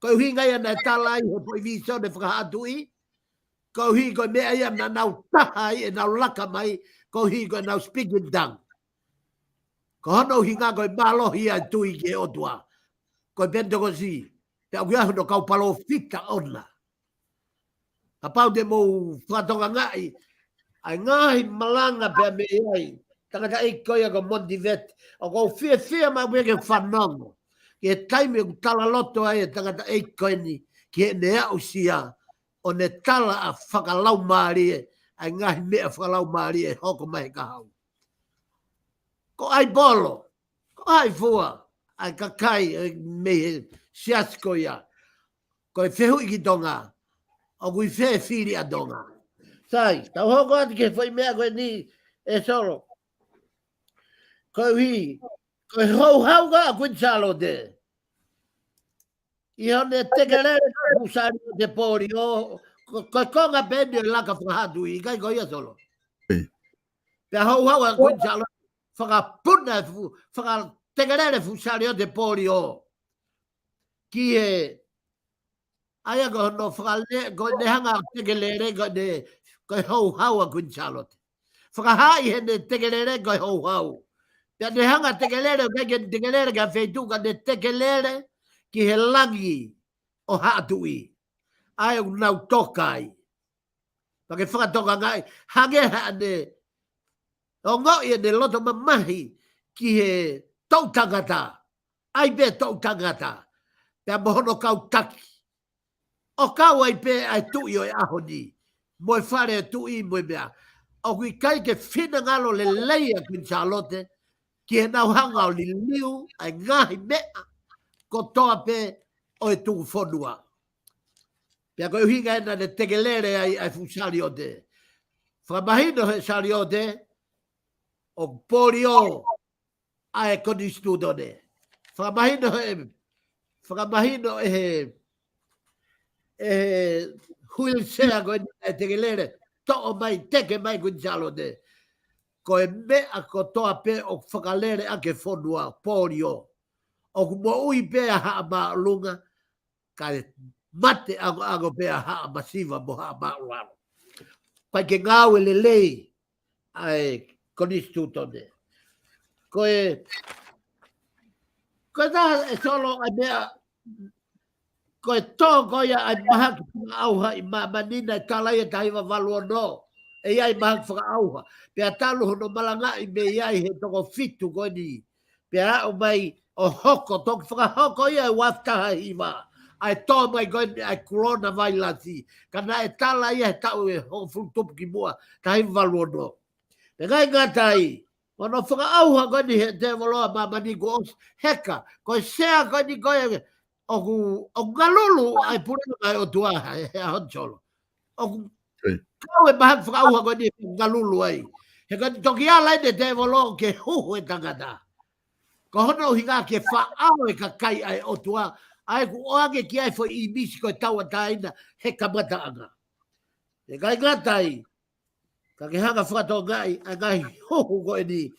Ko e ʻuhinga ia naʻe tala ai he foʻi vīsone fakahaʻatuʻi. Koeʻuhi ko e meʻa ia naʻa nau taha ai ʻenau laka mai, koeʻuhi ko ʻenau speak in tongue. Ko hono ʻuhinga ko e mālohi ia e tui ki he ʻOtua. Ko e Penitekosi, pea ʻoku ʻi ai hono kau palōfita ʻoʻona. Kapau te mou fakatokangaʻi ʻa e ngaahi malanga pea mei ai, tangataʻeiki ko ia ko Monty Vett, ʻoku ou fiefia maʻu pē ke fanongo ki he taimi ʻoku talaloto ai e tangataʻeiki ko eni ki heʻene aʻusia ʻo ne tala ʻa e fakalaumālie, ʻa e ngaahi meʻa fakalaumālie ʻe hoko mai he kahaʻu. Ko ʻAipolo, ko ʻAifua, ʻa e kakai ʻe mei he siasi ko ia. Ko e fehuʻi ki Tonga, ʻoku ʻi fē fili ʻa Tonga? Sai, tau hoko atu ki he foʻi meʻa ko eni ʻe Solo. Koeʻuhi ko e houhau ʻa Kuini Sālote ʻi heʻene tekelele ʻa e fuʻu saliote polio, ko, ko e konga pē eni ʻo e laka fakahaʻatuʻi, ʻikai ko ia Solo? ʻIo. Pea houhau ʻa Kuini Sālote, fakapuna e fuʻu, fakatekelele fuʻu saliote polio. Ki he, ʻa ia ko hono fakale-, ko ʻene hanga tekelele ko ʻene, ko e houhau ʻa Kuini Sālote. Fakahā ʻi heʻene tekelele ko e houhau. Pea ne hanga tekelele, ʻikai ke ne tekelele ki ha feituʻu ka ne tekelele ki he langi ʻo Haʻatuʻi. ʻA ē ʻoku nau toka ai. Pea ke fakatokangaʻi, hangē haʻane ongoʻi ʻene loto mamahi ki he toʻu tangata. ʻAi pē toʻu tangata. Pea mo hono kau taki. ʻO kau ai pē ʻa e tuʻi ʻo e ʻaho ni. Mo e fale ʻo e tuʻi mo e meʻa. ʻOku ʻikai ke finangalo lelei ʻa Kuini Sālote ki heʻenau hanga ʻo liliu ʻa e ngaahi meʻa kotoa pē ʻo e tuʻufonua. Pea ko e ʻuhinga ena ne tekelele ai ʻa e fuʻu saliote. Fakamahino he saliote, ʻoku polio ʻa e konisitūtone. Fakamahino he, fakamahino ʻe he, ʻe he wheelchair ko eni ʻa e tekelele, toʻo mai, teke mai Kuini Sālote. Ko e meʻa kotoa pē ʻoku fakalele ʻaki e fonua, polio. ʻOku moʻui pē ʻa Haʻa Māʻolunga, kae mate ʻangoʻango pē ʻa Haʻa Masiva mo Haʻa Māʻulalo. ʻIkai ke ngāue lelei ʻa e konisitūtone. Ko e, ko e taha ʻe Solo ʻa e meʻa, ko e tō ko ia ʻa e mahaki fakaʻauha ʻi māmani naʻe tala ia taha hiva valu ono. ʻE ʻi ai mahaki fakaʻauha. Pea talu hono malangaʻi mei ai he toko fitu ko eni. Pea aʻu mai ʻo hoko, toki fakahoko ia he ua afe taha hiva. ʻA e tō mai ko eni ʻa e coronavirus. Ka naʻe tala ia he taʻu ʻe hongofulu tupu ki muʻa, taha hiva valu ono. Pea ʻikai ngata ai, hono fakaʻauha ko eni he tēvolo ʻa māmani kuo ʻosi heka, ko e sea ko eni ko e ʻoku, ʻoku ngalulu ʻa e puleʻanga ʻo e ʻOtua he, he ʻaho ni Solo. ʻOku kau e mahaki fakaʻauha ko eni ngalulu ai. He ko e toki ala eni e tēvolo ke huhu e tangata. Ko hono ʻuhinga ke faʻao e kakai ʻa e ʻOtua, ʻa ē ʻoku ʻoange ki ai foʻi ʻīmisi ko e tauʻatāina he kamataʻanga. ʻIkai ngata ai, ka ke hanga fakatokangaʻi ʻa e ngaahi huhu ko eni,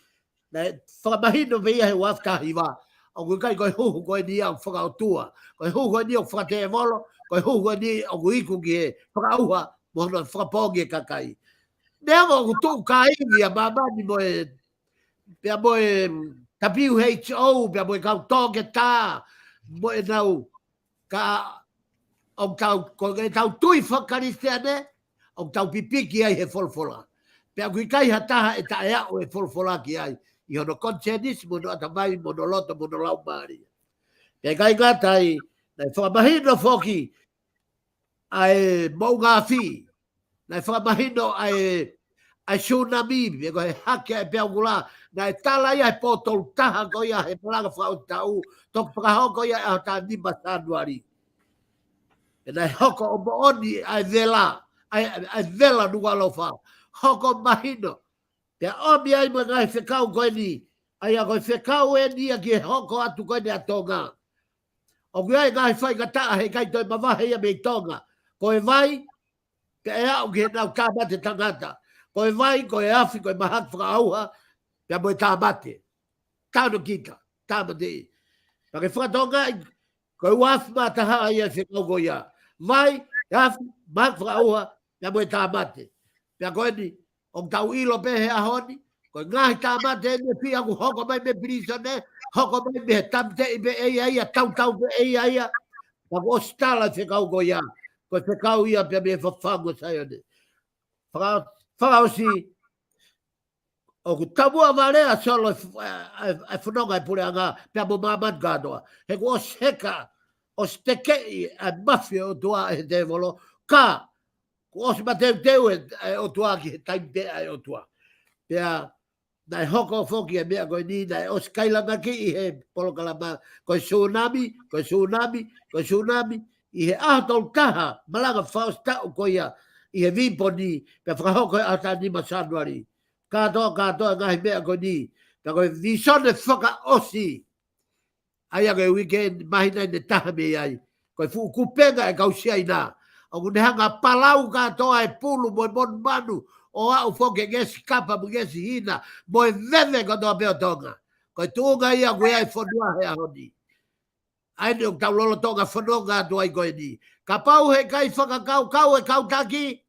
naʻe fakamahino pē ia he ua afe taha hiva, ʻoku ʻikai ko e huhu ko eni ia ʻoku fakaʻotua, ko e huhu ko eni ʻoku fakatēvolo, ko e hū ko eni ʻoku iku ki he fakaʻauha mo hono fakapoongi e kakai. Neongo ʻoku tuʻu kāinga ʻa māmani mo e, pea mo e W H O, pea mo e kau toketā, mo ʻenau, ka ʻoku tau, ko ʻetau tui fakakalisitiane, ʻoku tau pipiki ai he folofola. Pea ʻoku ʻikai ha taha ʻe taʻeaʻu e folofola ki ai, ʻi hono konisēnisi mo hono ʻatamai mo hono loto mo hono laumālie. Pea ʻikai ngata ai, naʻe fakamahino foki ʻa e moʻunga afi, naʻe fakamahino ʻa e, ʻa e sunami, pe ko e hake ʻa e peau kula, naʻe tala ia he pō tolu taha ko ia he malanga fakaʻosi taʻu, toki fakahoko ia ʻi he ʻaho taha nima Sānuali. Pea naʻe hoko ʻo moʻoni ʻa e vela, ʻa e, ʻa e vela Nukuʻalofa. Hoko mahino. Pea ʻomi ai mo e ngaahi fekau ko eni, ʻa ia ko e fekau eni ia ki he hoko atu ko eni ʻa Tonga. ʻOku ʻi ai e ngaahi faingataʻa heʻikai toe mavahe ia mei Tonga. Ko e vai, pea ʻe aʻu ki heʻenau tāmate tangata. Ko e vai, ko e afi, ko e mahaki fakaʻauha, pea mo e tāmate. Tano kita, tāmate. Pea ke fakatokangaʻi, ko e ua afe mā taha ia e fekau ko ia. Vai, afi, mahaki fakaʻauha, pea mo e tāmate. Pea ko eni, ʻoku tau ʻilo pē he ʻaho ni, ko e ngaahi tāmate eni ʻe fiha ʻoku hoko mai mei pilīsone, hoko mai mei he tāmateʻi pē ʻe ia ia, tautau pē ʻe ia ia. Pea kuo ʻosi tala e fekau ko ia, ko e fekau ia pea mei he fafangu ʻo Saione. Faka-, fakaʻosi, ʻoku taumuʻa vale ʻa Solo e f-, e, e, e fononga e puleʻanga, pea mo māmani kātoa. He kuo ʻosi heka, ʻosi tekeʻi e mafi ʻo e ʻOtua ʻe he tēvolo, ka kuo ʻosi mateuteu e, e ʻOtua ki he taimi pē ʻa e ʻOtua. Pea naʻe hoko foki e meʻa ko eni, naʻe ʻosi kailangaki ʻi he polokalama, ko e sunami, ko e sunami, ko e sunami, ʻi he ʻaho tolu taha, malanga fakaʻosi taʻu ko ia, ʻi he Viponi, pea fakahoko he ʻaho taha nima Sānuali. Kātoa, kātoa e ngaahi meʻa ko eni, pea ko e visone fakaʻosi. ʻA ia ko e uike ni, māhina ʻe taha mei ai. Ko e fuʻu kupenga e kau Siaina. ʻOku ne hanga palau kātoa e pulu mo e monumanu, ʻo aʻu foki e ngesi kapa mo e ngesi hina, mo e veve kotoa pē ʻo Tonga. Ko e tuʻunga ia ʻoku ʻi ai e fonua he ʻaho ni. ʻA eni ʻoku tau lolotonga fononga atu ai ko eni. Kapau heʻikai fakakaukau e kau taki,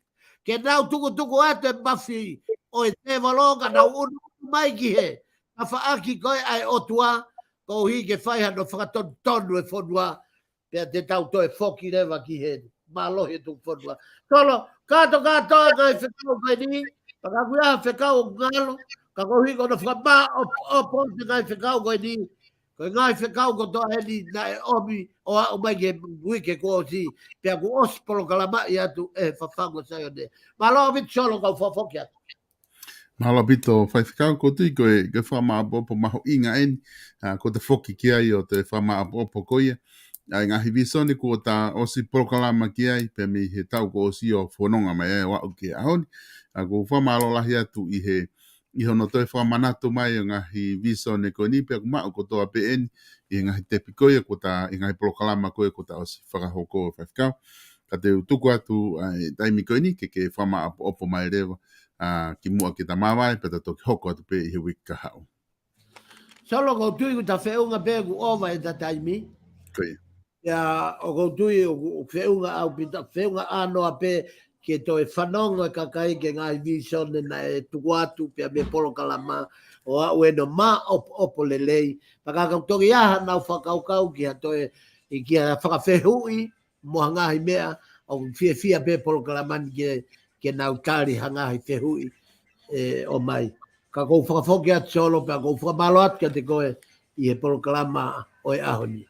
ke nau tukutuku atu e mafi ʻo e tēvolo ka nau ʻunu mai ki he tafaʻaki ko ē ʻa e ʻOtua, koeʻuhi ke fai hano fakatonutonu e fonua, pea te tau toe foki leva ki he mālohi e tuku fonua. Solo, kātoa kātoa e ngaahi fekau ko eni, pea ka ʻoku ʻi ai ha fekau ʻoku ngalo, ka koeʻuhi ko hono fakamāʻopoʻopo e ngaahi fekau ko eni, ko e ngaahi fekau kotoa eni naʻe ʻomi ʻo aʻu mai ki he uike kuo ʻosi, pea kuo ʻosi polokalamaʻi atu ʻe he fafangu ʻo Saione. Mālō ʻaupito Solo, kau fakafoki atu. Mālō ʻaupito Faifekau, ʻoku ou tui ko e, ko e fakamāʻopoʻopo mahuʻinga eni, ʻa, kuo ta foki ki ai ʻo toe fakamāʻopoʻopo ko ia ʻa e ngaahi visone kuo ta ʻosi polokalama ki ai, pea mei he taʻu kuo ʻosi ʻo fononga mai ai ʻo aʻu ki he ʻaho ni. ʻA, ʻoku ou fakamālō lahi atu ʻi he, ʻi hono toe fakamanatu mai ʻo e ngaahi visone ko eni, pea ʻoku maʻu kotoa pē eni ʻi he ngaahi tepi ko ia kuo ta, ʻi he ngaahi polokalama ko ia kuo ta ʻosi fakahoko, Faifekau. Ka te u tuku atu, ʻa, e taimi ko eni ke, ke fakamāʻopoʻopo mai leva, ʻa, kimuʻa ke ta māvae, pea ta toki hoko atu pē ʻi he uike kahaʻu. Solo, ʻoku ou tui kuo ta feʻunga pē kuo ʻova ʻeta taimi. Ko ia. Ia, ʻoku ou tui ʻoku feʻunga ʻaupito, feʻunga ʻānoa pē ke toe fanongo e kakai ki he ngaahi visone naʻe tuku atu pea mei he polokalama, ʻo aʻu eni ʻo māʻopoʻopo lelei. Pea ka ʻoku toki ʻi ai haʻanau fakakaukau ki ha toe, ʻi ki ha fakafehuʻi, mo ha ngaahi meʻa, ʻoku fiefia pē polokalama ni ke, ke nau tali ha ngaahi fehuʻi ʻe ʻomai. Ka ʻoku ou fakafoki atu Solo, pea ʻoku ou fakamālō atu kiate koe ʻi he polokalama ʻo e ʻaho ni.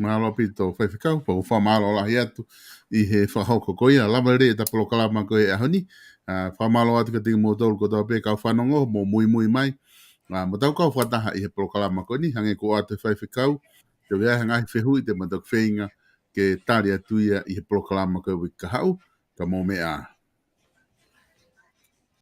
Mālō ʻaupito Faifekau, pea ʻoku ou fakamālō lahi atu ʻi he fakahoko ko ia, lava lelei ʻeta polokalama ko e ʻaho ni. ʻA, fakamālō atu kiate kimoutolu kotoa pē kau fanongo mo muimui mai. ʻA, mo tau kau fakataha ʻi he polokalama ko eni, hangē ko e ʻoatu ʻe he Faifekau, te u ʻi ai ha ngaahi fehuʻi te ma toki feinga ke tali atu ia ʻi he polokalama ko e uike kahaʻu, ka mou meʻa ā.